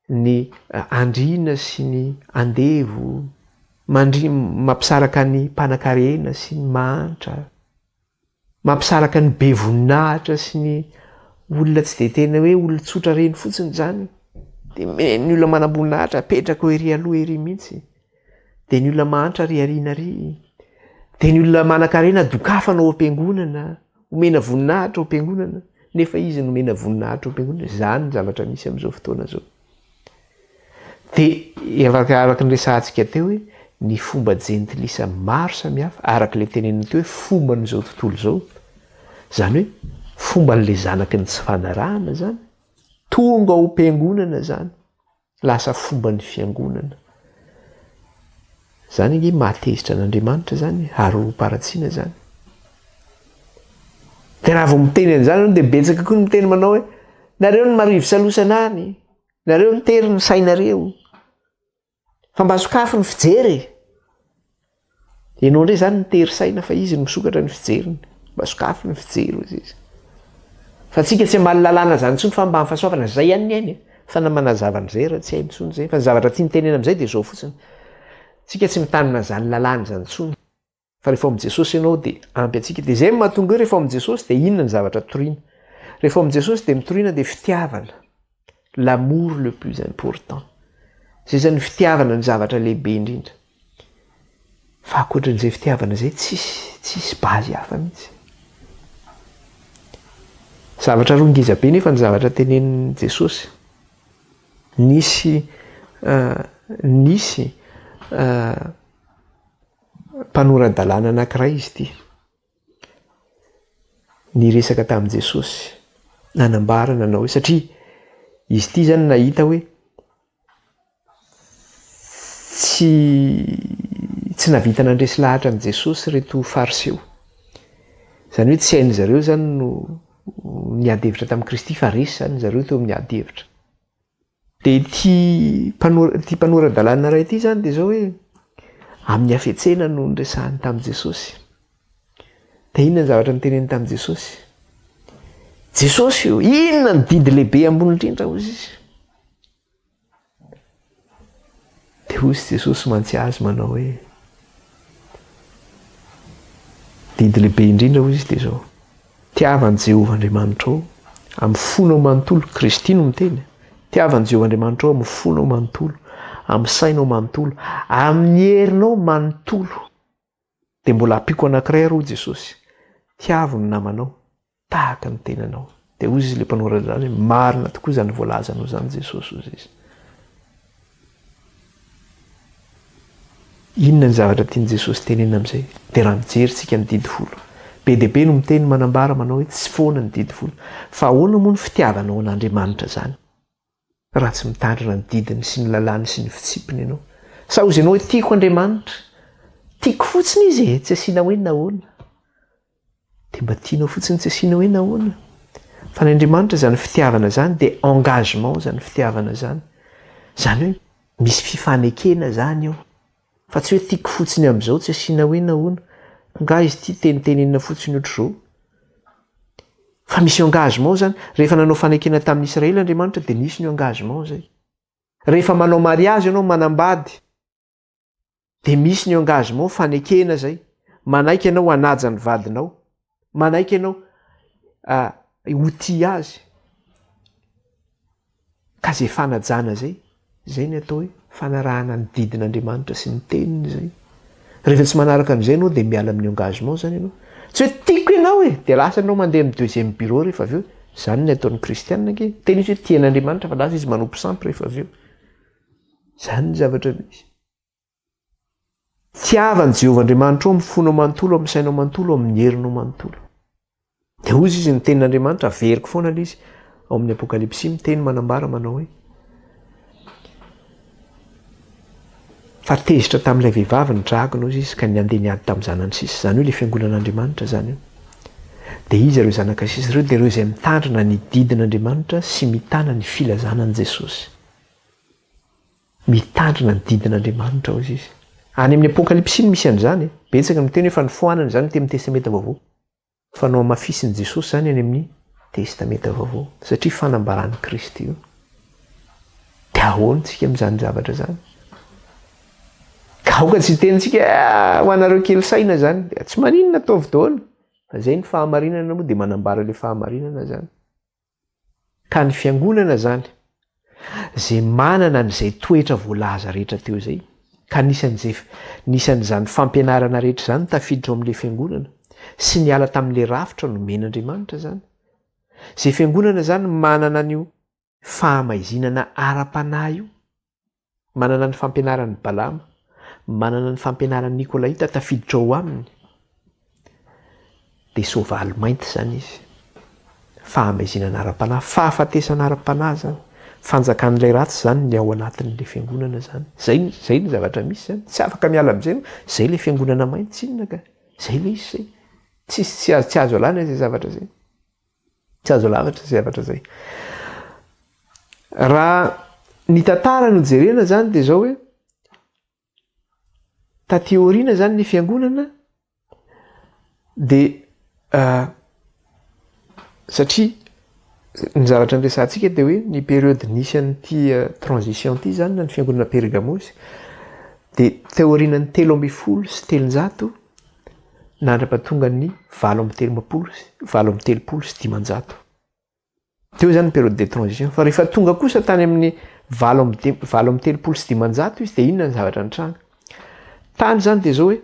ny andriana sy ny andevo, mandri mampisaraka ny mpanakarena sy ny mahantra, mampisaraka ny be voninahitra sy ny olona tsy dia tena hoe olon-tsotra ireny fotsiny izany, dia ny olona manam-boninahitra apetraka eo ery aloha ery mihitsy, dia ny olona mahantra ary aoriana ary, dia ny olona manan-karena dokafana ao am-piangonana. Omena voninahitra ao am-piangonana, nefa izy no omena voninahitra ao am-piangonana, izany ny zavatra misy amin'izao fotoana izao. Dia araka araka ny resahantsika teo hoe ny fomba jentilisa maro samihafa, araka ilay tenenina teo hoe fomban'izao tontolo izao, izany hoe fomban'ilay zanaky ny tsy fanarahana izany, tonga ao am-piangonana izany. Lasa fomban'ny fiangonana. Zany ange mahatezitra an'Andriamanitra zany, ary rohim-paharatsiana zany. Dia raha vao miteny an'izany ianao dia betsaka koa ny miteny manao hoe nareo no marivo salosana any, nareo no tery ny sainareo. Fa mba sokafy ny fijery e! Ianao indray izany no tery saina fa izy no misokatra ny fijeriny. Mba sokafy ny fijery hozy izy. Fa tsika tsy hamaly lalàna izany intsony fa mba amin'ny fahasoavana izay ihany ny hainy e. Fa na manazava an'izay raha tsy hainy intsony izay. Fa ny zavatra tiany tenena amin'izay dia izao fotsiny. Tsika tsy mitanina an'izany lalàna izany intsony. Fa rehefa ao amin'i Jesosy ianao dia ampy antsika. Dia izay no mahatonga hoe rehefa ao amin'i Jesosy dia inona ny zavatra toriana. Rehefa ao amin'i Jesosy dia mitoriana dia fitiavana. L'amour le plus important. Izay izany ny fitiavana ny zavatra lehibe indrindra. Fa ankoatran'izay fitiavana izay tsisy tsisy base hafa mihitsy. Zavatra roa ngeza be nefa ny zavatra tenenin'i Jesosy. Nisy nisy mpanora-dalàna anankiray izy ity. Niresaka tamin'i Jesosy. Nanambara nanao hoe satria izy ity zany nahita hoe tsy tsy nahavita nandresy lahatra an'i Jesosy ireto Fariseo. Izany hoe tsy hain'ny zareo zany no niady hevitra tamin'i Kristy fa resy zany zareo teo amin'ny ady hevitra. Dia ity mpanora ity mpanora-dalàna iray ity izany dia izao hoe amin'ny hafetsena no niresahany tamin'i Jesosy. Dia inona ny zavatra niteneniny tamin'i Jesosy? Jesosy io, inona ny didy lehibe ambony indrindra hozy izy? Dia hoy Jesosy mantsy azy manao hoe, Didy lehibe indrindra hoy izy dia izao, Tiava an'i Jehovah Andriamanitrao amin'ny fonao manontolo, Kristy no miteny, tiava an'i Jehovah Andriamanitrao amin'ny fonao manontolo, amin'ny sainao manontolo, amin'ny herinao manontolo. Dia mbola ampiako anankiray ary hoy Jesosy, tiavo ny namanao tahaka ny tenanao. Dia hoy izy ilay mpanoratra izany hoe, marina tokoa izany voalazanao izany Jesosy, hoy izy. Inona ny zavatra tian'i Jesosy tenenina amin'izay? Dia raha mijery tsika ny didy folo. Be dia be no miteny manambara manao hoe tsy foana ny didy folo. Fa ahoana moa ny fitiavanao an'Andriamanitra izany raha tsy mitandrina ny didiny sy ny lalàny sy ny fitsipiny ianao? Sa hozy ianao hoe tiako Andriamanitra? Tiako fotsiny izy e, tsy asiana hoe nahoana. Dia mba tianao fotsiny tsy asiana hoe nahoana. Fa ny Andriamanitra izany fitiavana izany dia engagement izany fitiavana izany. Izany hoe misy fifanekena izany eo. Fa tsy hoe tiako fotsiny amin'izao tsy asiana hoe nahoana. Nga izy ity tenitenenina fotsiny ohatr'izao. Fa misy engagement izany. Rehefa nanao fanekena tamin'ny Israely Andriamanitra dia nisy ny engagement izay. Rehefa manao mariazy ianao manambady Dia misy ny engagement, fanekena izay. Manaiky ianao hanaja ny vadinao. Manaiky ianao ho tia azy. Ka izay fanajana izay, izay ny atao hoe fanarahana ny didin'Andriamanitra sy ny teniny izay. Rehefa tsy manaraka an'izay ianao dia miala amin'ny engagement izany ianao. Tsy hoe tiako ianao e, dia lasa ianao mandeha amin'ny deuxième bureau rehefa avy eo. Izany ny ataon'ny kristianina ange. Tena izy hoe tia an'Andriamanitra fa lasa izy manompo sampy rehefa avy eo. Izany ny zavatra misy. Tiava an'i Jehovah Andriamanitrao amin'ny fonao manontolo, amin'ny sainao manontolo, amin'ny herinao manontolo. Dia hoy izy ny tenin'Andriamanitra, averiko foana ilay izy, ao amin'ny Apokalypsy, miteny manambara manao hoe, fa tezitra tamin'ilay vehivavy ny dragona hoy izy ka nandeha niady tamin'ny zanany sisa. Izany hoe ilay fiangonan'Andriamanitra izany io. Dia iza ireo zanaka sisa ireo? Dia ireo izay mitandrina ny didin'Andriamanitra sy mitana ny filazana an'i Jesosy. Mitandrina ny didin'Andriamanitra hozy izy. Any amin'ny Apokalypsy no misy an'izany e. Betsaka no miteny hoe fa nofoanana izany teo amin'ny Testamenta Vaovao. Fa nohamafisin'i Jesosy izany any amin'ny Testamenta Vaovao, satria fanambaran'i Kristy io. Dia ahoana isika amin'izany zavatra izany? Ka aoka tsy hiteny isika hoe ah, ho anareo kely saina izany. Dia tsy maninona ataovy daholo. Fa izay ny fahamarinana moa dia manambara ilay fahamarinana izany. Ka ny fiangonana izany, izay manana an'izay toetra voalaza rehetra teo izay, ka anisan'izay nisan'izany fampianarana rehetra izany tafiditra ao amin'ilay fiangonana, sy niala tamin'ilay rafitra nomen'Andriamanitra izany. Izay fiangonana izany manana an'io fahamaizinana ara-panahy io, Manana ny fampianaran'i Balama, manana ny fampianaran'i Nikolaita tafiditra ao aminy, dia soavaly mainty izany izy. Fahamaizinana ara-panahy, fahafatesana ara-panahy izany, fanjakan'ilay ratsy izany ny ao anatin'ilay fiangonana izany. Izay, izay ny zavatra misy izany. Tsy afaka miala amin'izay ianao. Izay ilay fiangonana mainty tsinona ka. Izay ilay izy izay. Tsisy, tsy azo, tsy azo alana izay zavatra izay. Tsy azo lavitra izay zavatra izay. Raha ny tantara no jerena zany dia zao hoe taty aoriana zany ny fiangonana dia ah, satria ny zavatra niresahantsika dia hoe ny période nisy an'ity ah, transition ity zany na ny fiangonana Pergamosy dia teo aorianan'ny 313 nandrapatonga ny 338. Teo izany ny période de transition. Fa rehefa tonga kosa tany amin'ny valo amby dim-, 538 izy dia inona ny zavatra nitranga? Tany izany dia izao hoe,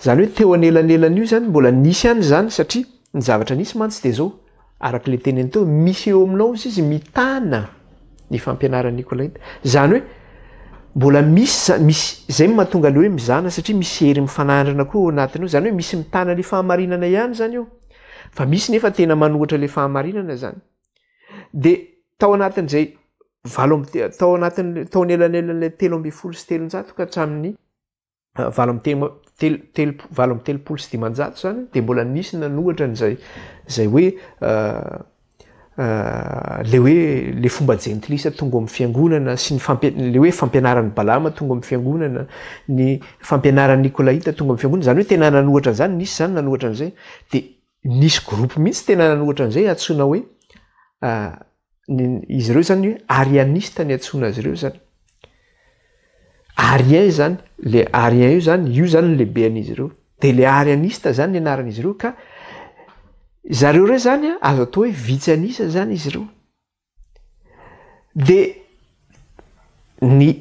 izany hoe teo anelanelan'io izany mbola nisy ihany izany satria ny zavatra nisy mantsy dia izao, araka ilay teniny teo, misy eo aminao izy mitana ny fampianaran'i Nikolaita. Izany hoe mbola misy misy izay no mahatonga ilay hoe mizana satria misy hery mifanandrina koa ao anatiny ao. Izany hoe misy mitana ilay fahamarinana ihany izany eo. Fa misy nefa tena manohitra ilay fahamarinana izany. Dia tao anatin'izay valo amby tao anatin'ny tao anelanelan'ilay 313 ka hatramin'ny 38 telo 538 izany dia mbola nisy nanohatra an'izay izay hoe le hoe le fomba jentilisa tonga ao amin'ny fiangonana sy ny fampi- le hoe fampianaran'i Balama tonga ao amin'ny fiangonana, ny fampianaran'i Nikolaita tonga ao amin'ny fiangonana, izany hoe tena nanohatra an'izany, nisy izany nanohatra an'izay, dia nisy groupe mihitsy tena nanohatra an'izay antsoina hoe izy ireo zany hoe arianiste ny antsoina azy ireo zany. Arien zany, le arien io zany, io zany no lehibean'izy ireo. De le arianiste zany ny anaran'izy ireo ka zareo ireo zany azo atao hoe vitsy an'isa zany izy ireo. Dia ny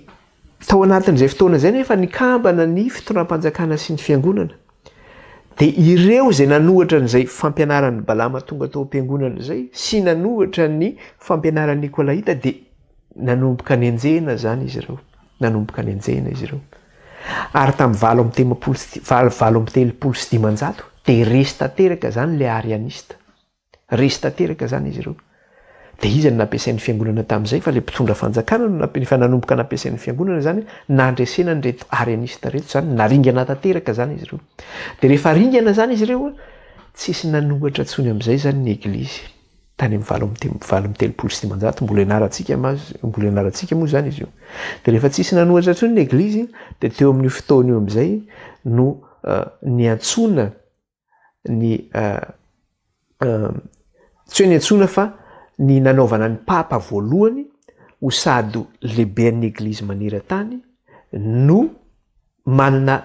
tao anatin'izay fotoana izay nefa nikambana ny fitondram-panjakana sy ny fiangonana. Dia ireo izay nanohatra an'izay fampianaran'i Balama tonga tao am-piangonana izay sy nanohatra ny fampianaran'i Nikolaita dia nanomboka nenjehina izany izy ireo. Nanomboka nenjehina izy ireo. Ary tamin'ny valo amby telopolo sy 538 dia resy tanteraka izany ilay Arianista. Resy tanteraka izany izy ireo. Dia iza no nampiasain'ny fiangonana tamin'izay fa ilay mpitondra fanjakana no nampi- efa nanomboka nampiasain'ny fiangonana izany nandresena an'ireto arianista ireto izany, naringana tanteraka izany izy ireo. Dia rehefa ringana izany izy ireo, tsisy nanohatra intsony amin'izay izany ny eglizy. Tany amin'ny valo amby tem- 538, mbola ianarantsika ma- mbola ianarantsika moa izany izy io. Dia rehefa tsisy nanohatra intsony ny eglizy, dia teo amin'io fotoana io amin'izay no niantsoana ny tsy hoe niantsoana fa ny nanaovana ny papa voalohany ho sady lehiben'ny eglizy maneran-tany no manana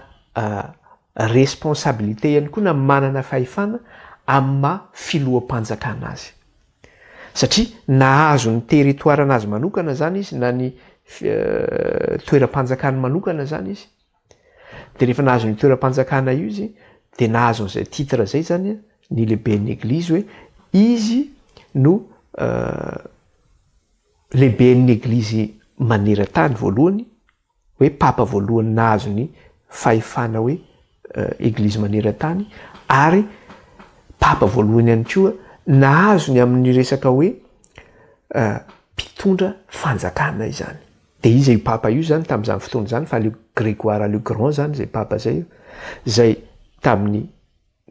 responsabilité ihany koa na manana fahefana amin'ny maha filoham-panjakana azy. Satria nahazo ny territoire-nazy manokana zany izy na ny toeram-panjakany manokana zany izy. Dia rehefa nahazo an'io toeram-panjakana io izy dia nahazo an'izay titre izay zany ny lehiben'ny eglizy hoe izy no lehiben'ny eglizy maneran-tany voalohany, hoe papa voalohany nahazo ny fahefana hoe eglizy maneran-tany ary papa voalohany ihany koa nahazo ny amin'ny resaka hoe mpitondra fanjakana izany. Dia iza io papa io izany tamin'izany fotoana izany fa le Grégoire le Grand izany izay papa izay io, izay tamin'ny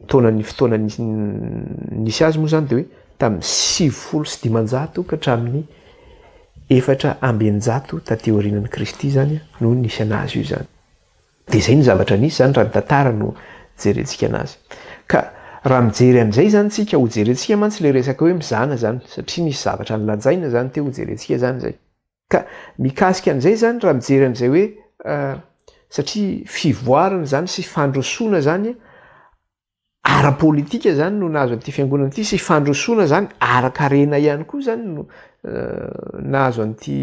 taonan'ny fotoana nisy azy moa izany dia hoe tamin'ny 590 ka hatramin'ny 604 taty aorianan'i Kristy izany no nisy anazy io izany. Dia izay no zavatra nisy izany raha ny tantara no jerentsika anazy. Ka raha mijery an'izay izany tsika, ho jerentsika mantsy ilay resaka hoe mizana izany, satria nisy zavatra nolanjaina izany teo, ho jerentsika izany izay. Ka mikasika an'izay izany raha mijery an'izay hoe satria fivoarana izany sy fandrosoana izany ara-politika izany no nahazo an'ity fiangonana ity sy fandrosoana izany ara-karena ihany koa izany no nahazo an'ity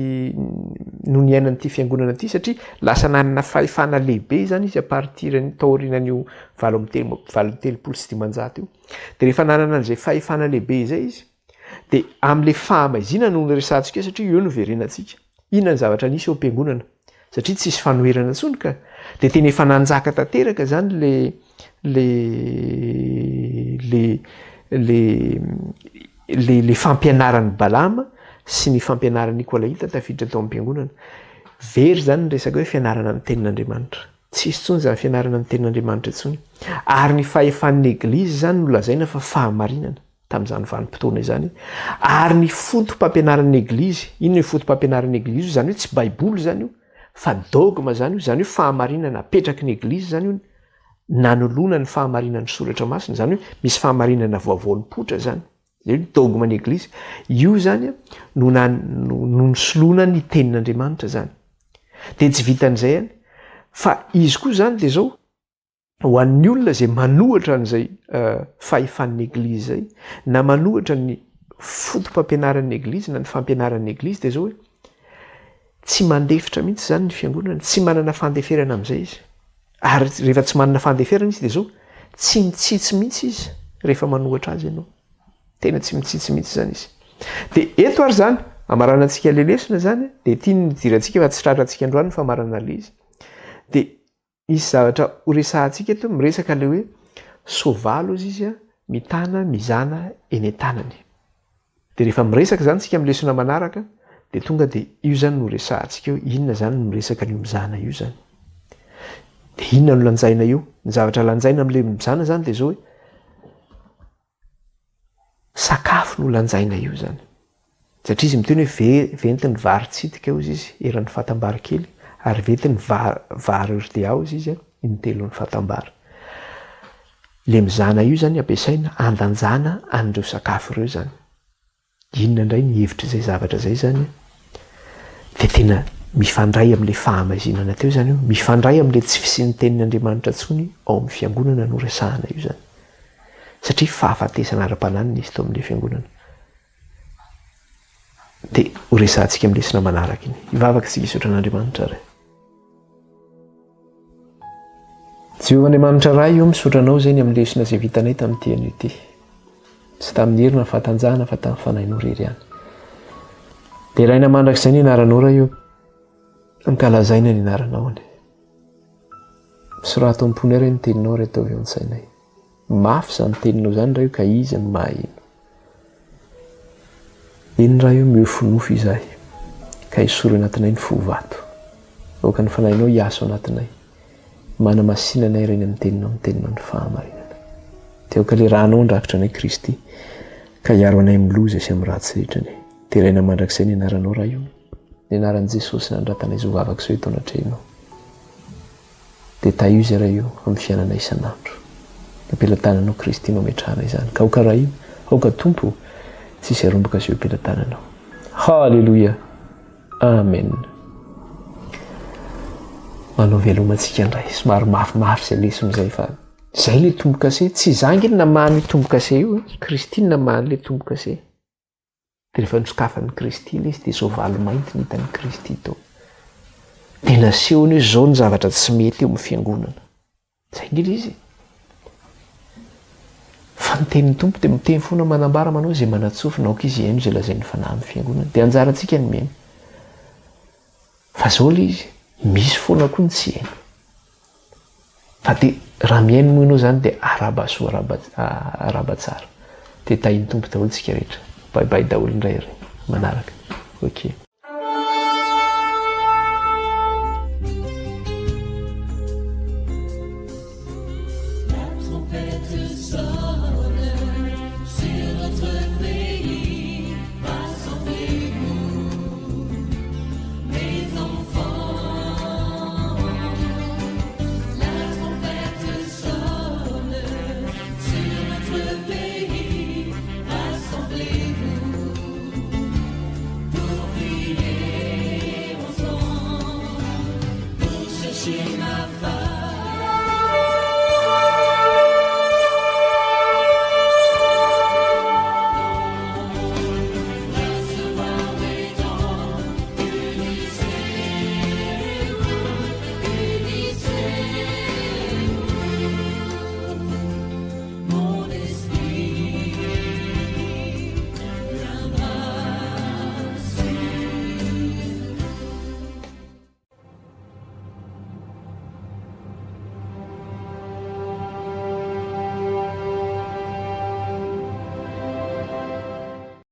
no niainan'ity fiangonana ity satria lasa nanana fahefana lehibe izany izy à partir ny taorianan'io valo amby telo 538 io. Dia rehefa nanana an'izay fahefana lehibe izay izy Dia amin'ilay fahamaizinana no niresahantsika eo satria eo no iverenantsika. Inona ny zavatra nisy eo am-piangonana? Satria tsisy fanoherana intsony ka. Dia tena efa nanjaka tanteraka izany le le le le le le fampianaran'i Balama sy ny fampianaran'i Nikolaita tafiditra tao am-piangonana. Very izany ny resaka hoe fianarana ny tenin'Andriamanitra. Tsisy intsony izany fianarana ny tenin'Andriamanitra intsony. Ary ny fahefan'ny Eglizy izany no lazaina fa fahamarinana. tamin'izany vanim-potoana izany, ary ny foto-pampianaran'ny Eglizy, inona io foto-pampianaran'ny Eglizy io? Izany hoe tsy Baiboly izany io, fa dogme izany io, izany hoe fahamarinana apetraky ny Eglizy izany io, nanoloana ny fahamarinan'ny Soratra Masina, izany hoe misy fahamarinana vaovao nipoitra izany, izay hoe dogme-n'ny Eglizy, io izany no no nisoloana ny tenin'Andriamanitra izany. Dia tsy vitan'izay ihany, fa izy koa izany dia izao, ho an'ny olona izay manohatra an'izay fahefan'ny Eglizy izay, na manohatra ny foto-pampianaran'ny Eglizy na ny fampianaran'ny Eglizy dia izao hoe, tsy mandefitra mihitsy izany ny fiangonana, tsy manana fandeferana amin'izay izy. Ary rehefa tsy manana fandeferana izy dia izao, tsy mitsitsy mihitsy izy rehefa manohatra azy ianao. Tena tsy mitsitsy mihitsy izany izy. Dia eto ary izany, amaranantsika ilay lesona izany, dia ity no nidirantsika fa tsy tratrantsika androany ny famarana ilay izy. Dia Hisy zavatra ho resahantsika eto miresaka ilay hoe soavaly hozy izy mitana mizana eny an-tanany. Dia rehefa miresaka izany isika amin'ny lesona manaraka dia tonga dia io izany no resahantsika eo, inona izany no miresaka an'io mizana io izany. Dia inona no lanjaina io? Ny zavatra lanjaina amin'ilay mizana izany dia izao hoe sakafo no lanjaina io izany. Satria izy miteny hoe ve, ventin'ny vary tsitika hozy izy eran'ny fatam-bary kely ary ventin'ny vary, vary hordea hozy izy intelon'ny fatam-bary. Ilay mizana io izany ampiasaina handanjana an'ireo sakafo ireo izany. Inona indray ny hevitr'izay zavatra izay izany? Dia tena mifandray amin'ilay fahamaizinana teo izany io, mifandray amin'ilay tsy fisian'ny tenin'Andriamanitra intsony ao amin'ny fiangonana no resahana io izany. Satria fahafatesana ara-panahy no nisy tao amin'ilay fiangonana. Dia ho resahantsika amin'ny lesona manaraka iny. Hivavaka isika hisaotra an'Andriamanitra ary. Jehovah Andriamanitra Ray o, misaotra Anao izay ny amin'ny lesona izay vitanay tamin'ity anio ity. Tsy tamin'ny hery na fahatanjahana fa tamin'ny Fanahinao irery ihany. Deraina mandrakizay ny anaranao Ray o. Ankalazaina ny anaranao anie. Sorato am-ponay Ray ny teninao ary ataovy eo an-tsainay. Mafy izany teninao izany Ray o ka iza no maheno. Eny Ray o miofonofo izahay ka esory anatinay ny fo vato. Aoka ny Fanahinao hiasa ao anatinay. Manamasina anay Ray ny amin'ny teninao, ny teninao ny fahamarinana. Dia aoka ilay ranao handrakotra anay Kristy ka hiaro anay amin'ny loza sy amin'ny ratsy rehetra anie. Deraina mandrakizay ny anaranao Ray o. Ny anaran'i Jesosy nanoratanay izao vavaka izao eto anatrehanao. Dia tahio izay Ray o, amin'ny fiainana isan'andro. Am-pelatananao Kristy no ametrahana izany. Ka aoka Ray o, aoka Tompo o, tsy hisy harombaka izay eo am-pelatananao. Haleloia! Amen. Manao veloma antsika indray. Somary mafimafy izay lesona izay fa izay ilay tombo-kase. Tsy izaho ange no namaha an'io tombo-kase io e. Kristy no namaha an'ilay tombo-kase. Dia rehefa nosokafan'i Kristy ilay izy dia soavaly mainty no hitan'i Kristy tao. Dia nasehony hoe izao ny zavatra tsy mety eo amin'ny fiangonana. Izay ange ilay izy e. Fa ny tenin'ny Tompo dia miteny foana manambara manao izay manan-tsofina aoka izy hihaino izay lazain'ny Fanahy amin'ny fiangonana. Dia anjarantsika ny mihaino. Fa izao ilay izy, misy foana koa ny tsy hihaino. Fa dia raha mihaino moa ianao izany dia arahaba soa arahaba arahaba tsara. Dia tahin'ny Tompo daholo tsika rehetra. Bye bye daholo indray ry manaraka. Ok.